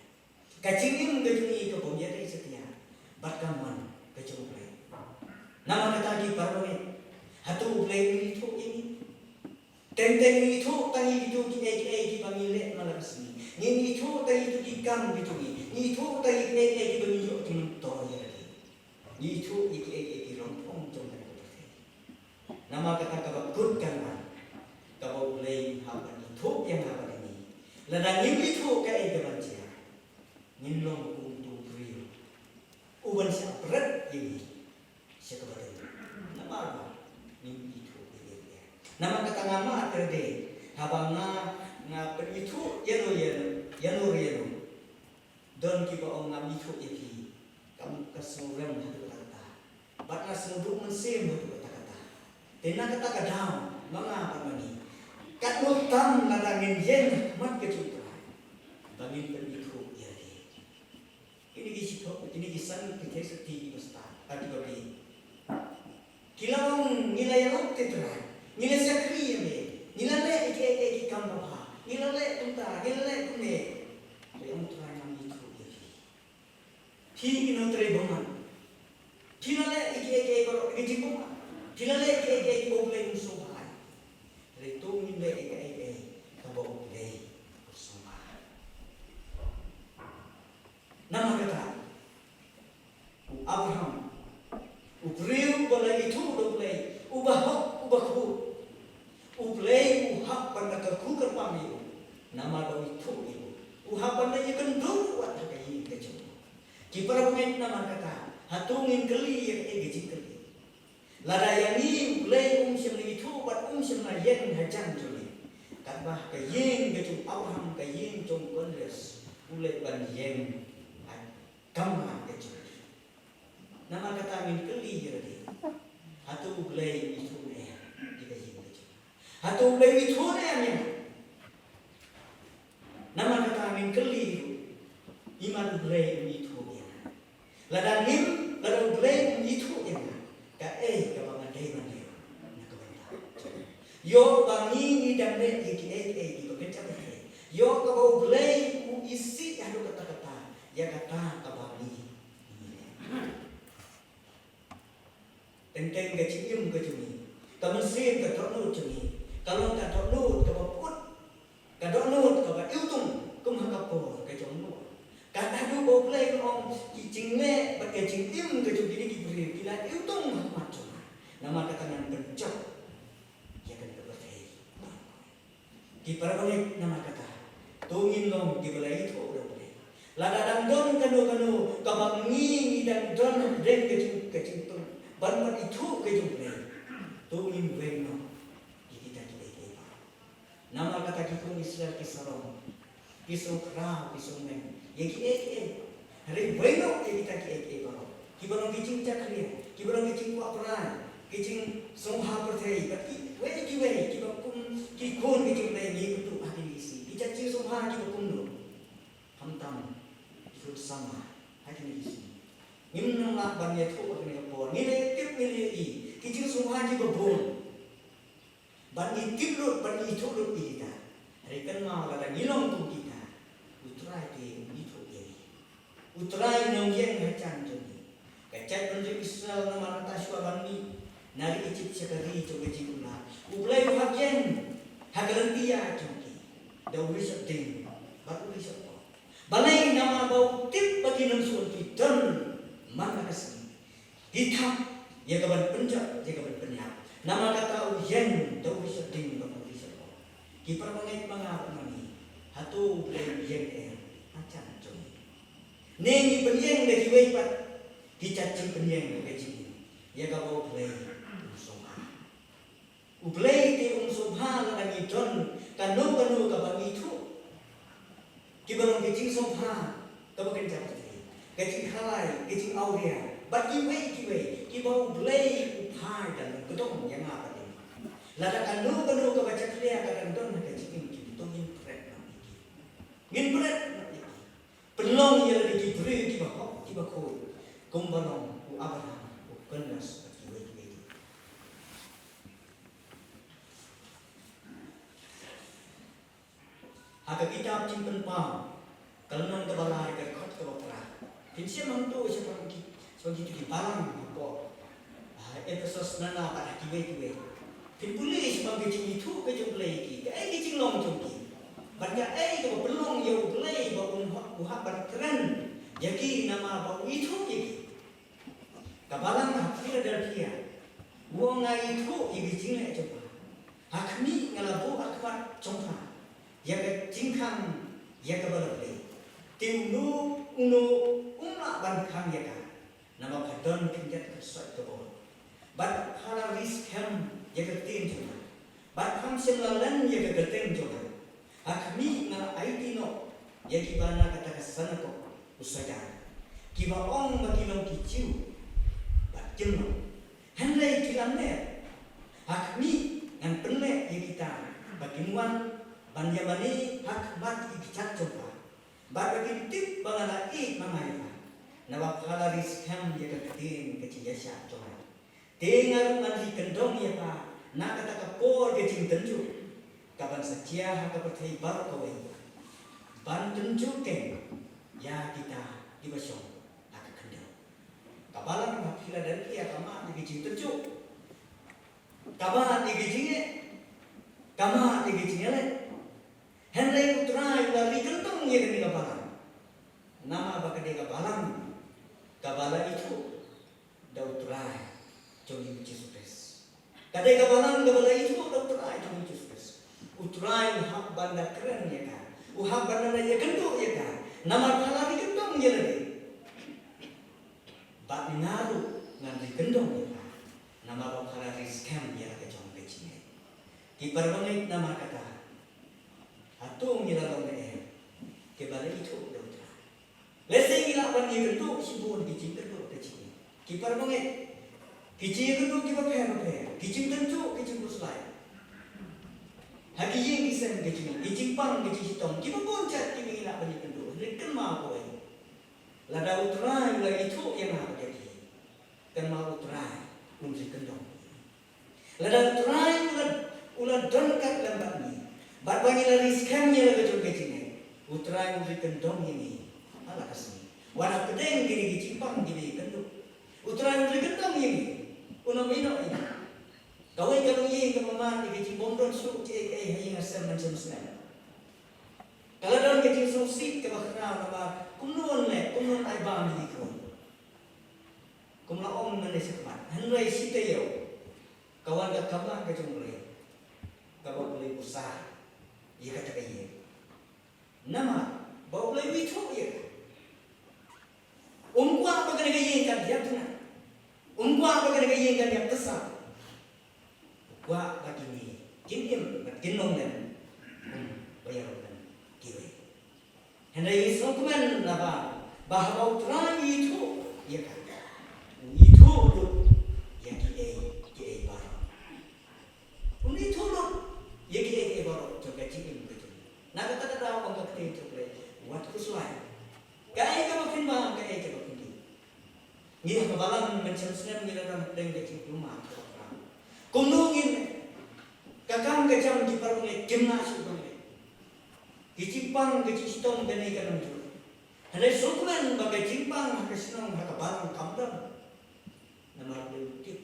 Ka jingim ka jong ngi ka bym ïadei satia bad ka mon ka jong U Blei. Namar kata ki para bangeit, hato U Blei un ithuh ïa ngi? Teng teng ngi ithuh tang ïa kito kiei kiei kiba ngi leh man la ka sngi. Ngi ithuh tang ïa kito ki kam ki jong ngi. Ngi ithuh tang ïa kiei kiei kiba ngi ïoh jingmyntoi ïa lade. Ngi ithuh ïa kiei kiei ki rongphong jong kane ka pyrthei. Namar kata kaba kut kan long kaba U Blei un hap ban ithuh ïa nga bad ïa ngi. Lada ngim ithuh kaei kaban jia, ngin long kum uto u briew uban shah bret ïa ngi sha kaba dei. Namar ba ngim ithuh ïa kiei kiei. Namar kata nga mad ïa lade, haba nga, nga pynithuh ïano ïano, ïano re ïano, don kiba ong ngam ithuh ïa phi. Kam, ka sngewrem haduh katta katta. Bad nga sngewduh mynsiem haduh katta katta. Te na kata ka daw, ma nga bad ma ngi, katno tam lada ngin ïeng ha khmat ka jong U Trai ba ngin pynithuh ïa lade. Kine ki shiphang, kine ki san ki theisotti kiba stad, ah, kiba bieit. Ki la ong, ngi la ïalap te Trai, ngi la shakri ïa me, ngi la leh ïa kiei kiei ki kam babha, ngi la leh kumta, ngi la leh kumne. Te ong Trai, ngam ithuh ïa phi. Phi ki nongtrei bymman. Phi la leh ïa kiei kiei baroh ki jingbymman. Phi la leh ïa kiei kiei kiba U Blei um sngewbha. Hynrei to ngin leh ïa kiei kiei kaba U Blei u sngewbha. Namar kata u Abraham, u briew uba la ithuh da U Blei, uba hok, uba khuid, U Blei u hap ban da kyrkhu kyrpang ïa u, namar ba u ithuh ïa u. U hap ban da ïakynduh wat ha ka ïing ka jong u. Ki para bangeit, namar kata, hato ngin kylli ïa kaei ka jingkylli? Lada ïa ngi U Blei um shym la ithuh bad um shym la ïeng hajan jong ngi, katba ha ka ïing ka jong u Abraham, ka ïing jong u Kordailas, u leit ban ïeng ha kamra ka jong ngi. Namar kata ngin kylli ïa lade, hato U Blei u ithuh ne em ïa ka ïing ka jong ngi? Hato U Blei u ithuh ne em ïa nga? Namar kata ngin kylli ruh, imat U Blei um ithuh ïa nga. Lada ngim, lada U Blei um ithuh ïa nga, dang leh ïa kiei kiei kiba kynja pyrthei. Ïoh kaba U Blei u isih haduh katta katta ïa kata kaba ngi. Teng teng ka jingim ka jong ngi, ka mynsiem ka dohnud jong ngi ka long ka dohnud kaba put, ka dohnud kaba iwtung kum ha ka por ka jong Noah. Kat haduh ba U Blei u ong ki jingleh bad ka jingim ka jong kine ki briew ki la iwtung ha khmat jong nga. Namar kata ngan pynjot ïa kane ka pyrthei. Ki para bangeit, namar kata to ngin long kiba la ïathuh da U Blei. Lada dang don kano kano kaba ngi ngi dang don hapdeng ka jing ka jingthoh ban wan ithuh ka jong U Blei, to ngin weng noh ïa kita kiei kiei baroh. Namar kata ki khun Israel ki sarong, ki sngewkhraw, ki sngewmeng ïa kiei kiei. Hynrei weng noh ïa kita kiei kiei baroh kiba long ki jingjakhlia, kiba long ki jingkwah brai, ki jingsngewbha pyrthei bad kiwei kiwei kiba kum ki khun ki jingpyrshah ngi kynduh ha kine ki sngi. Ki jait jingsngewbha kiba kumno? Khamtam ki khun samla ha kine ki sngi. Ngim nang lah ban ïathuh ha kane ka por. Ngi la tip, ngi la ïohi ki jingsngewbha kiba bun. Ban ïatip lut, ban ïathuh lut ïa kita. Hynrei kynmaw, lada ngi long kum kita, U Trai te um ithuh ïa ngi. U Trai un ïeng ha jan jong ngi. Ka jaitbynriew Israel namar kata shuwa ban mih na ri Ijipt sha ka ri jong ka jingim, U Blei u hap ïeng ha ka lynti jong ki da u riewshah dieng bad u riewshah por. Balei? Namar ba u tip ba ki nongshun ki don man la ka sngi. Ki thap ïa ka ban pynjot, ïa ka ban pynïap. Namar kata u ïeng da u riewshah dieng bad u riewshah por. Ki para bangeit, ma nga bad ma ngi, hato U Blei u ïeng eh ha jan jong ngi? Ne ngi pynïeng da kiwei pat ki jait jingpynïeng ha ka jingim ïa kaba U Blei um sngewbha? U Blei te um sngewbha lada ngi don kano kano kaba ngi ithuh kiba long ka jingsngewbha kaba kynja pyrthei, ka jingkhalai, ka jingawria bad kiwei kiwei kiba U Blei u phai da long kdong ïa nga bad ïa me. Lada kano kano kaba jakhlia ka dang don ha ka jingim jong ngi, to ngin pret noh ïa ki. Ngin pret noh ïa ki. Pynlong ïa lade ki briew kiba hok kiba khuid, kumba long u Abraham, u Kynnos bad kiwei kiwei. Ha ka kitab Jingpynpaw, ka lynnong kaba lai, ka dkhot kaba phra, phin shem hangto shaphang ki, shaphang kito ki balang hapoh, ah, Ephesos, na nga bad ha kiwei kiwei. Phin pule shaphang ka jingithuh ka jong U Blei ïa ki, kaei ka jinglong jong ki, bad kaei kaba pynlong ïa U Blei ba un hap, u hap ban kren ïa ki namar ba u ithuh ïa ki. Ka balang ha Philadelphia u ong, nga ithuh ïa ka jingleh jong pha. Ha khmih, nga la buh ha khmat jong pha ïa ka jingkhang ïa kaba la plie. Te uno uno um lah ban khang ïa ka, namar pha don khyndiat kynsoit kaba bud. Bad pha la ri skhem ïa ka ktien jong nga. Bad pham shym la len ïa ka kyrteng jong nga. Ha khmih, nga la aiti noh ïa kiba na kata ka synagog u Soitan, kiba ong ba ki long ki Jiw bad kim long, hynrei ki la nep. Ha khmih, ngan pynleh ïa kita ba kin wan ban ïamane ha khmat ki kjat jong pha, bad ba kin tip ba nga la ïeit ma nga ïa pha, naba pha la ri skhem ïa ka ktien ka jingïaishah jong nga. Te nga ruh ngan ri kyndong ïa pha na kata ka por ka jingtynjuh, kaban sa jia ha ka pyrthei baroh kawei, ban tynjuh keiñ ïa kita kiba shong ha ka khyndew. Ka balang ha Philadelphia ka mad ïa ka jingtynjuh, ka mad ïa ka jingeh, ka mad ïa ka jingïaleh. Hynrei U Trai u la ri kyndong ïa kane ka balang, namar ba ka dei ka balang kaba la ithuh da U Trai jong ngi U Jisu Khrist. Ka dei ka balang kaba la ithuh da U Trai jong ngi U Jisu Khrist. U Trai u hap ban da kren ïa ka, u hap ban da ïakynduh ïa ka, namar pha la ri kyndong ïa lade. Bad nga ruh ngan ri kyndong ïa pha, namar ba pha la ri skhem ïa la ka jong ka jingngeit. Ki para bangeit, namar kata, hato ngi la long ne em kiba la ithuh da U Trai? Lehse ngi lah ban ïakynduh shibun ki jingkynduh ka jingim. Ki para bangeit, ki jingkynduh kiba pher bapher, ki jingtynjuh, ki jingkhuslai ha ki ïing ki sem ka jingim, ki jingpang, ki jingshitom, kiba bun jait kiba ngi lah ban ïakynduh. Hynrei kynmaw kawei, lada U Trai u la ithuh ïa nga bad ïa phi, kynmaw U Trai un ri kyndong. Lada U Trai u la U la don kat lem bad ngi. Bad ba ngi la ri skhem ïa la ka jong ka jingngeit, U Trai un ri kyndong ïa ngi ha la ka sngi. Wat hapdeng kine ki jingpang kiba ïakynduh, U Trai un ri kyndong ïa ngi. Un ym ïehnoh ïa ngi. Kawei ka longïing kaba mad ïa ka jingbym don shuh kiei kiei ha ïing ha sem mynshem snem. Ka la don ka jingsngewsih kaba khraw namar kumno un leh, kumno un ai bam ïa ki khun. Kum la ong mynne shakhmat, hynrei shi taïew ka wan ka kambah ka jong U Blei kaba U Blei u sa ïa kata ka ïing. Namar ba U Blei u ithuh ïa ka. Um kwah ba kane ka ïing kan ïap tynga. Um kwah ba kane ka ïing kan ïap tasa. U kwah ba kine kin im bad kin long lem kumba ïaroh lem kiwei. Hynrei ngi sngewkmen naba ba haba U Trai u ithuh ïa ka, u ithuh lut ïa kiei kiei baroh. Un ithuh lut ïa kiei kiei baroh jong ka jingim ka jong ngi. Na kata ka daw ong ka ktien jong U Blei, wat khuslai. Kaei kaba phin bam, kaei kaba phin leh. Ngi ha ka balang mynshem snem ngi la don hapdeng ka jingkulmar kaba khraw. Kumno ngin, ka kam ka jam ki para bangeit kim lah shuh ban leh. Ki jingpang ki jingshitom kane ka nongjur. Hynrei sngewkmen ba ka jingpang ha ka shnong ha ka balang kam don. Namar U Blei u tip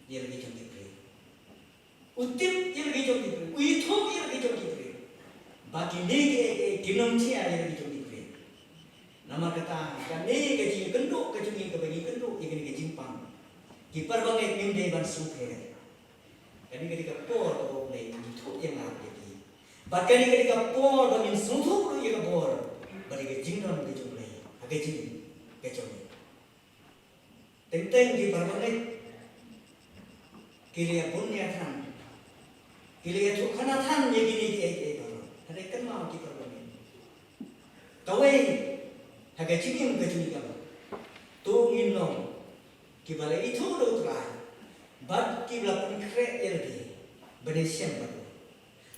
ïa la ki jong ki briew. U tip ïa la ki jong ki briew, u ithuh ïa la ki jong ki briew. Ba kine kiei kiei kin ym jia ïa la ki jong ki briew. Namar kata kane ka jingkynduh ka jong ngi kaba ngi kynduh ïa kane ka jingpang, ki para bangeit, ngim dei ban sngewpher. Kane ka dei ka por kaba U Blei u ithuh ïa nga ïa phi. Bad kane ka dei ka por ba ngin sngewthuh ruh ïa ka bor ba dei ka jingdon ka jong U Blei ha ka jingim ka jong ngi. Teng teng ki para bangeit ki la ïabun ïathan, ki la ïathuhkhana than ïa kine kiei kiei baroh. Hynrei kynmaw ki para bangeit, kawei ha ka jingim ka jong ngi ka long, to ngin long kiba la ithuh da U Trai bad kiba la pynkhreh ïa lade ban ïashem bad u.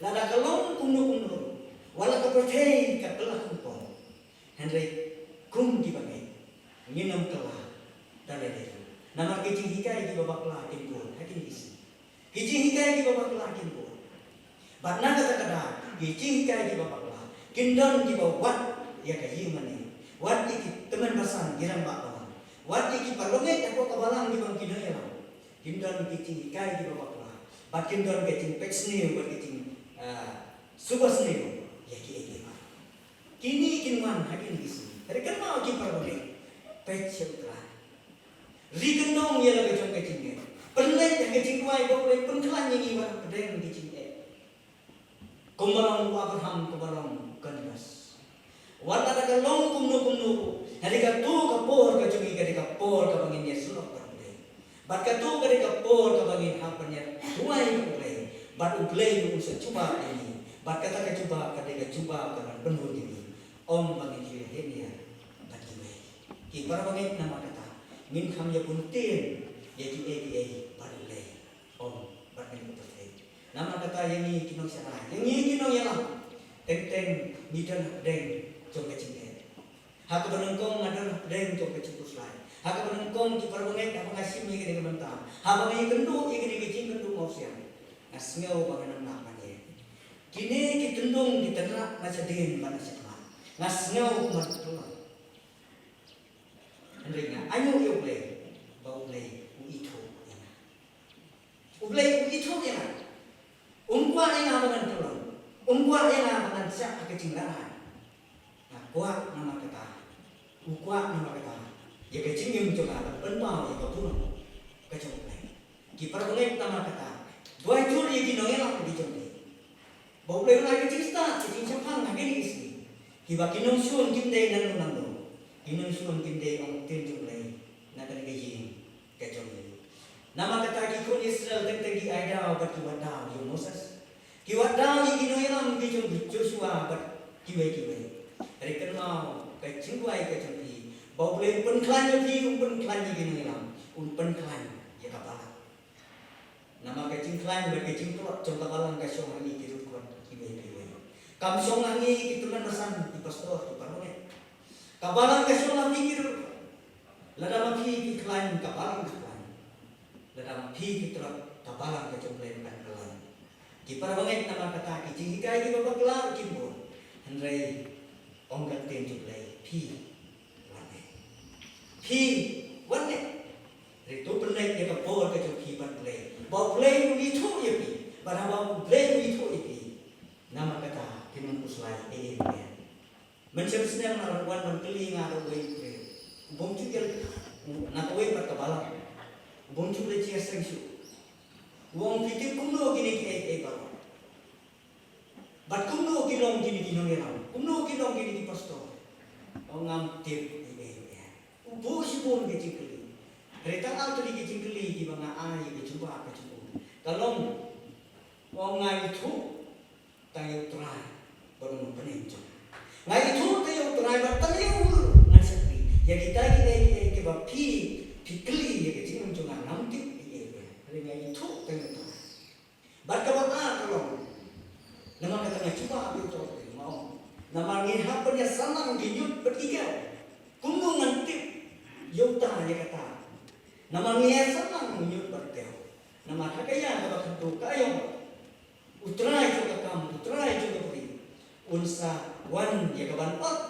Lada ka long kumno kumno ruh, wat la ka pyrthei ka kylla kumno, hynrei kum ki bangeit ngin ym kylla da lade ruh. Namar ki jinghikai kiba bakla kin bun ha kine ki sngi. Ki jinghikai kiba bakla kin bun. Bad na kata ka daw ki jinghikai kiba bakla kin don kiba wad ïa ka ïing mane, wad ïa ki tymmen basan, ki rangbah balang, wad ïa ki paralok hapoh ka balang kiba ki nongïalam. Kin don ki jinghikai kiba bakla bad kin don ki jingpeit sniew bad ki jing, ah, suba sniew ïa kiei kiei baroh. Kine kin wan ha kine ki sngi. Hynrei kynmaw ki para bangeit, peit sha U Trai. Ri kyndong ïa la ka jong ka jingngeit. Pynleit ha ka jingduwai ba U Blei pynkhlaiñ ïa ngi wat hapdeng ki jingeh. Kumba long u Abraham, kumba long u Kyrgios. Wat lada ka long kumno kumno, hynrei kato ka por ka jong ngi ka dei ka por kaba ngin ïasyllok bad U Blei. Bad kato ka dei ka por kaba ngin hap ban ïaduwai bad U Blei. Bad U Blei un sa jubab ïa ngi. Bad kata ka jubab ka dei ka jubab kaban pynbun ïa ngi. Ym ba ngin ju ïaid nia bad kiwei. Ki para bangeit, namar kata ngin kham ïabun ktien ïa kiei kiei bad U Blei. Ym ba ngin pyrthei. Namar kata ïa ngi ki nongshakri, ïa ngi ki nongïalam, teng teng ngi don hapdeng jong ka jingeh. Ha kaba nyngkong nga don hapdeng jong ka jingkhuslai. Ha kaba nyngkong ki para bangeit, haba nga shim ïa kane ka bynta, haba nga ïakynduh ïa kane ka jingkynduh mawsiang, nga sngew ba ngan ym lah ban ïeng. Kine ki tyndong ki tynrah na shadien bad na shakhmat, nga sngew kumba ki tyllong. Hynrei nga ainguh ïa U Blei ba U Blei u ithuh ïa nga. U Blei u ithuh ïa nga. Um kwah ïa nga ba ngan tyllong. Um kwah ïa nga ba ngan shah ha ka jinglehrain. Nga kwah namar kata. U kwah namar kata ïa ka jingim jong nga ban pynpaw ïa ka burom ka jong U Blei. Ki para bangeit, namar kata, duwai jur ïa ki nongïalam ki jong ngi. Ba U Blei un ai ka jingstad, ka jingshemphang ha kine ki sngi. Kiba ki nongshun kim dei nangno nangno. Ki nongshun kim dei ong ktien jong U Blei na kane ka ïing ka jong ngi. Namar kata ki khun Israel teng teng ki ai daw bad ki wad daw ïa u Moses. Ki wad daw ïa ki nongïalam ki jong u Joshua bad kiwei kiwei. Hynrei kynmaw ka jingduwai ka jong phi, ba U Blei un pynkhlaiñ ïa phi, un pynkhlaiñ ïa ki nongïalam, un pynkhlaiñ ïa ka balang. Namar ka jingkhlaiñ bad ka jingtlot jong ka balang ka shong ha ngi ki riewkhuid kiwei kiwei. Kam shong ha ngi ki tymmen basan, ki pastor, ki paralok. Ka balang ka shong ha ngi ki riewkhuid. Lada ma phi phi khlaiñ, ka balang ka khlaiñ. Lada ma phi phi tlot, ka balang ka jong U Blei kan khlaiñ. Ki para bangeit, namar kata ki jinghikai kiba bakla kim bun. Hynrei ong ka ktien jong U Blei, phi wan ne. Phi wan ne. Hynrei to pynleit ïa ka bor ka jong phi bad U Blei, ba U Blei un ithuh ïa phi. Bad haba U Blei un ithuh ïa phi, namar kata phin ym khuslai ei ei ruh. Mynshem snem la wan ban kylli nga da uwei u briew. U bym ju ïa, na kawei pat ka balang. U bym ju leit ïaseng shuh. U ong, phi tip kumno kine kiei kiei baroh? Bad kumno ki long kine ki nongïalam? Kumno ki long kine ki pastor? U ong, ngam tip ei ei ruh. U buh shibun ki jingkylli. Hynrei tang ar tylli ki jingkylli kiba nga ai ïa ka jubab ka jong u ka long, u ong, nga ithuh tang ïa U Trai bad U Nongpynim jong nga. Nga ithuh tang ïa U Trai bad tang ïa u ruh ngan shakri. Ïa kita kiei kiei kiba phi, phi kylli ïa ka jingim jong nga, ngam tip ei ei ruh. Hynrei nga ithuh tang ïa U Trai. Bad kaba ar ka long, namar kata nga jubab ïa uta u briew, nga ong, namar ngi hap ban ïasalang ki ñiut bad ki kew. Kumno ngan tip ïa uta ïa kata? Namar ngi ïasalang ñiut bad kew. Namar ha ka ïa kaba khatduh ka ong, U Trai jong ka kam, U Trai jong ka bri, un sa wan ïa ka ban ot.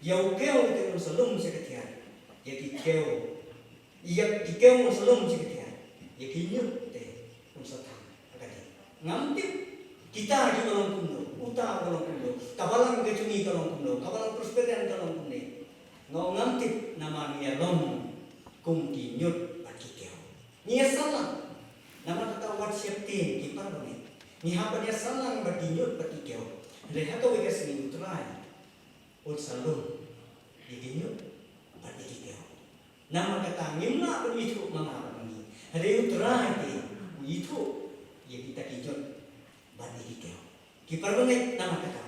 Ïa u kew te un sa lum sha ka thiar, ïa ki kew, ïa ki kew un sa lum sha ka thiar, ïa ki ñiut te un sa thang ha ka ding. Ngam tip kita kiba long kumno, uta uba long kumno, ka balang ka jong ngi ka long kumno, ka balang Presbyterian ka long kumne. Nga ong ngam tip namar ngi ïa long kum ki ñiut bad ki kew. Ngi ïasalang. Namar kata wat sheptieng ki para bangeit. Ngi hap ban ïasalang bad ki ñiut bad ki kew. Hynrei ha kawei ka sngi U Trai un sa lum ïa ki ñiut bad ïa ki kew. Namar kata ngim lah ban ithuh ma nga bad ma ngi. Hynrei U Trai te u ithuh ïa kita ki ñiut bad ïa ki kew. Ki para bangeit, namar kata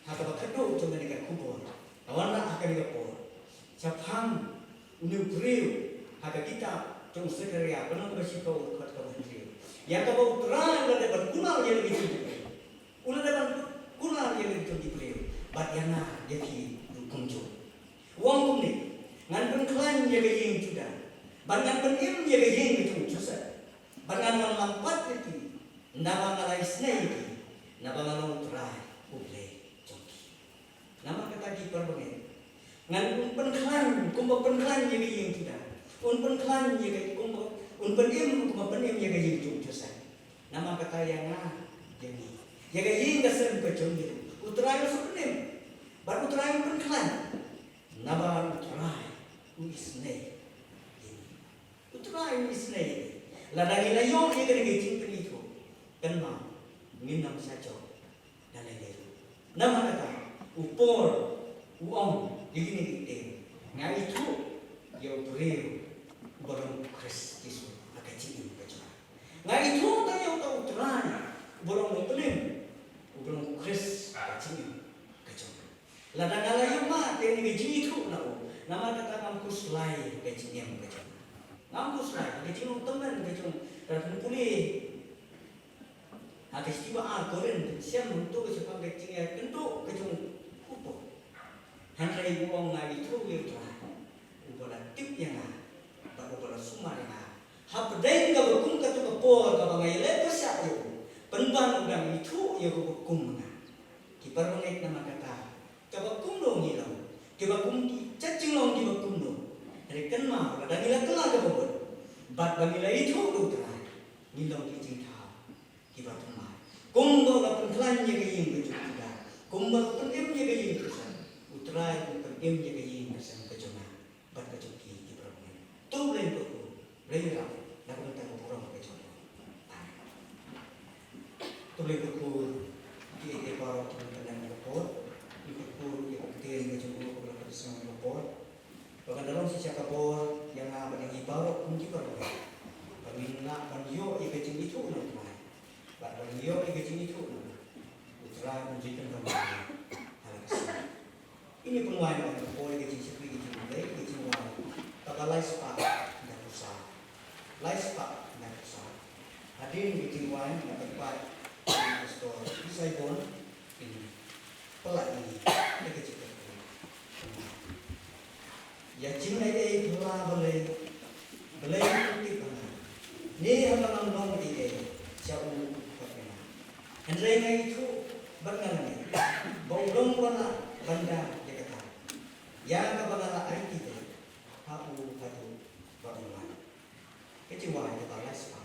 ha kaba khatduh jong kane ka khubor ka wanrah ha kane ka por, shaphang une u briew ha ka kitab jong u Sakharaïa, ka lynnong kaba shiphew, dkhot kaba hynriew. Ïa kaba U Trai u la dep ban kular ïa la ki jong ki briew. U la dep ban kular ïa la ki jong ki briew. Bad ïa nga, ïa phi ruh kumjuh. U ong kumne, ngan pynkhlaiñ ïa ka ïing Judah, bad ngan pynim ïa ka ïing ka jong u Joseph, bad ngan wanlam pat ïa ki, naba nga la isynei ïa ki, naba nga long U Trai U Blei jong ki. Namar kata ki para bangeit, ngan, un pynkhlaiñ, kumba pynkhlaiñ ïa ka ïing Judah, un pynkhlaiñ ïa ka, kumba, un pynim, kumba pynim ïa ka ïing jong u Joseph. Namar kata ïa nga, ïa ngi, ïa ka ïing ka sem ka jong ngi ruh U Trai u sa pynim. Bad U Trai un pynkhlaiñ. Naba U Trai u isynei ïa ngi. U Trai u isynei ïa ngi. Lada ngi la ïoh ïa kane ka jingpynithuh, kynmaw, ngin ym shah jop da lei lei ruh. Namar kata u Paul u ong ïa kine ki ktien, nga ithuh ïa u briew uba long u Khrist Jisu ha ka jingim ka jong nga. Nga ithuh tang ïa uta U Trai uba long u Nongpynim, uba long u Khrist ha ka jingim ka jong nga. Lada nga la ïoh mad ïa kane ka jingithuh na u, namar kata ngam khuslai ha ka jingim ka jong nga. Ngam khuslai ha ka jinglong tymmen ka jong nga. Lada phi pule ha ka shithi ba ar Korinth, phin shem hangto shaphang ka jingïakynduh ka jong u Paul. Hynrei u ong, nga ithuh ïa U Trai uba la tip ïa nga bad uba la sumar ïa nga hapdeng kaba kum katto ka por kaba nga ïaleh pyrshah ïa u, pynban u dang ithuh ïa u ba kum ma nga. Ki para bangeit, namar kata kaba kumno ngi long, kiba kum ki jait jinglong kiba kumno, hynrei kynmaw, lada ngi la kylla kaba mut bad ba ngi la ithuh da U Trai, ngi long ki jingthaw kiba thymmai. Kumba u la pynkhlaiñ ïa ka ïing ka jong u Judah, kumba u pynim ïa ka ïing ka sem, U Trai un pynim ïa ka ïing ka sem ka jong nga bad ka jong ki, ki para bangeit. To U Blei un kyrkhu, Blei un ïarap na ka bynta ka burom ka jong u. Amen. To U Blei un kyrkhu ïa kiei kiei baroh kiba pyndem ha ka por. Un kyrkhu ïa ka ktien ka jong u kaba la pynsngew ha ka por, ba kan da long shisha ka bor ïa nga bad ïa ngi baroh kum ki para bangeit, ba ngin lah ban ïoh ïa ka jingithuh na U Trai. Bad ban ïoh ïa ka jingithuh na U Trai, ban jingkyrkhu ha la ka sngi. Ngin ïa pynwai noh ïa ka por ïa ka jingshakri ka jong U Blei, ka jingwai kaba lai spah hynda phew saw. Lai spah hynda phew saw. Hadien ka jingwai nga pynpaw ïa u Pastor Isaiah Bond, in pynlait ïa ngi ïa ka jingkyrkhu. Ïa jingai ei phylla balei, balei u tip ha nga? Ne haba ngam long ei ei, sha u u khot ïa nga. Ban da ïa kata, ïa kaba nga la aiti te ha u haduh ba un wan. Ka jingrwai kaba lai spah.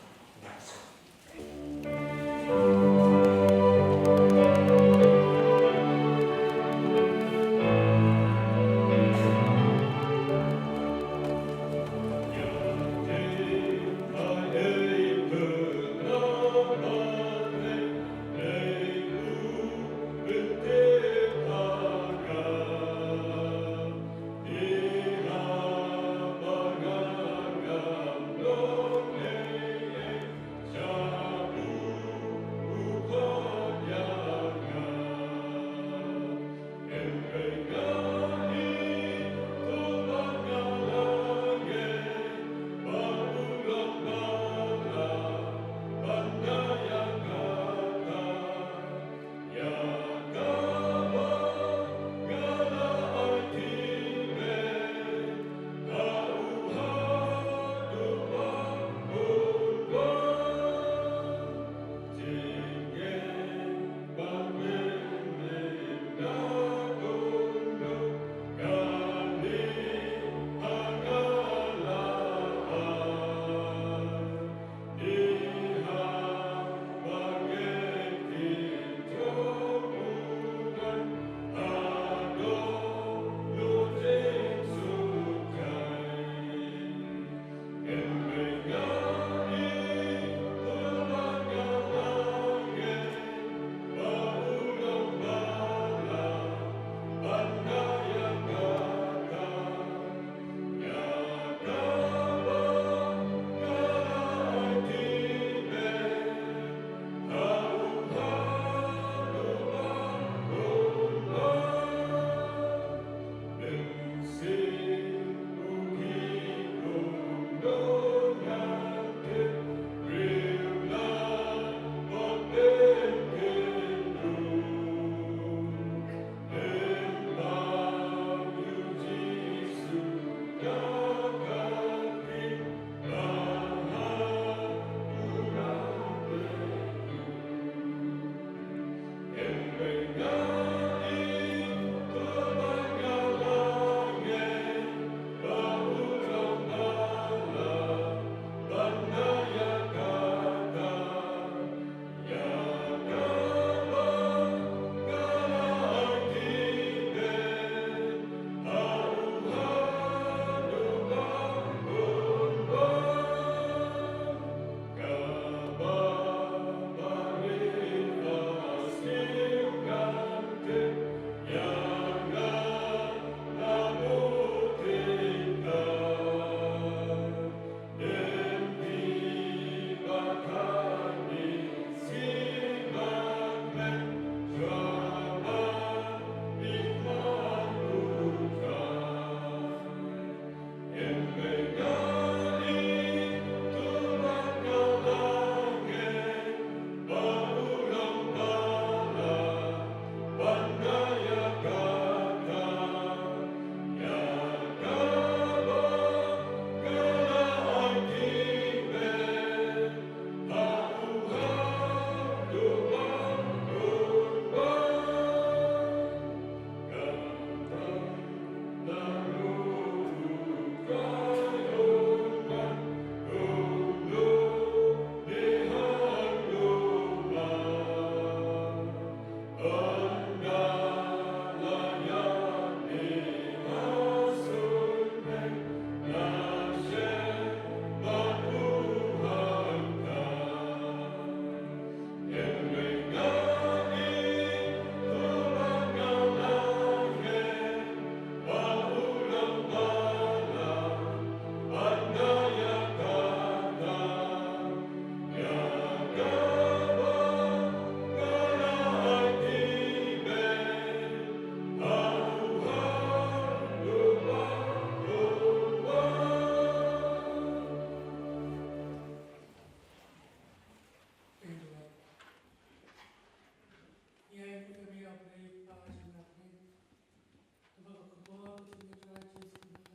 Kaba ka kordor ka jong ngi Trai Jisu Khrist,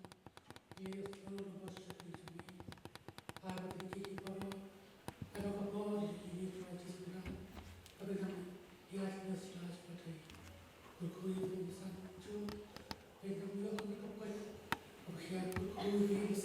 ngi ïohsngew ruh ba shakri jong ngi. Ai ba kine ki baroh, kaba ka kordor jong ngi Trai Jisu Khrist, kaba nang ïaid na sla jong ka dei. Kyrkhu ïa u Trai Jisu. Te ka long ka pat, ka khian ka khun.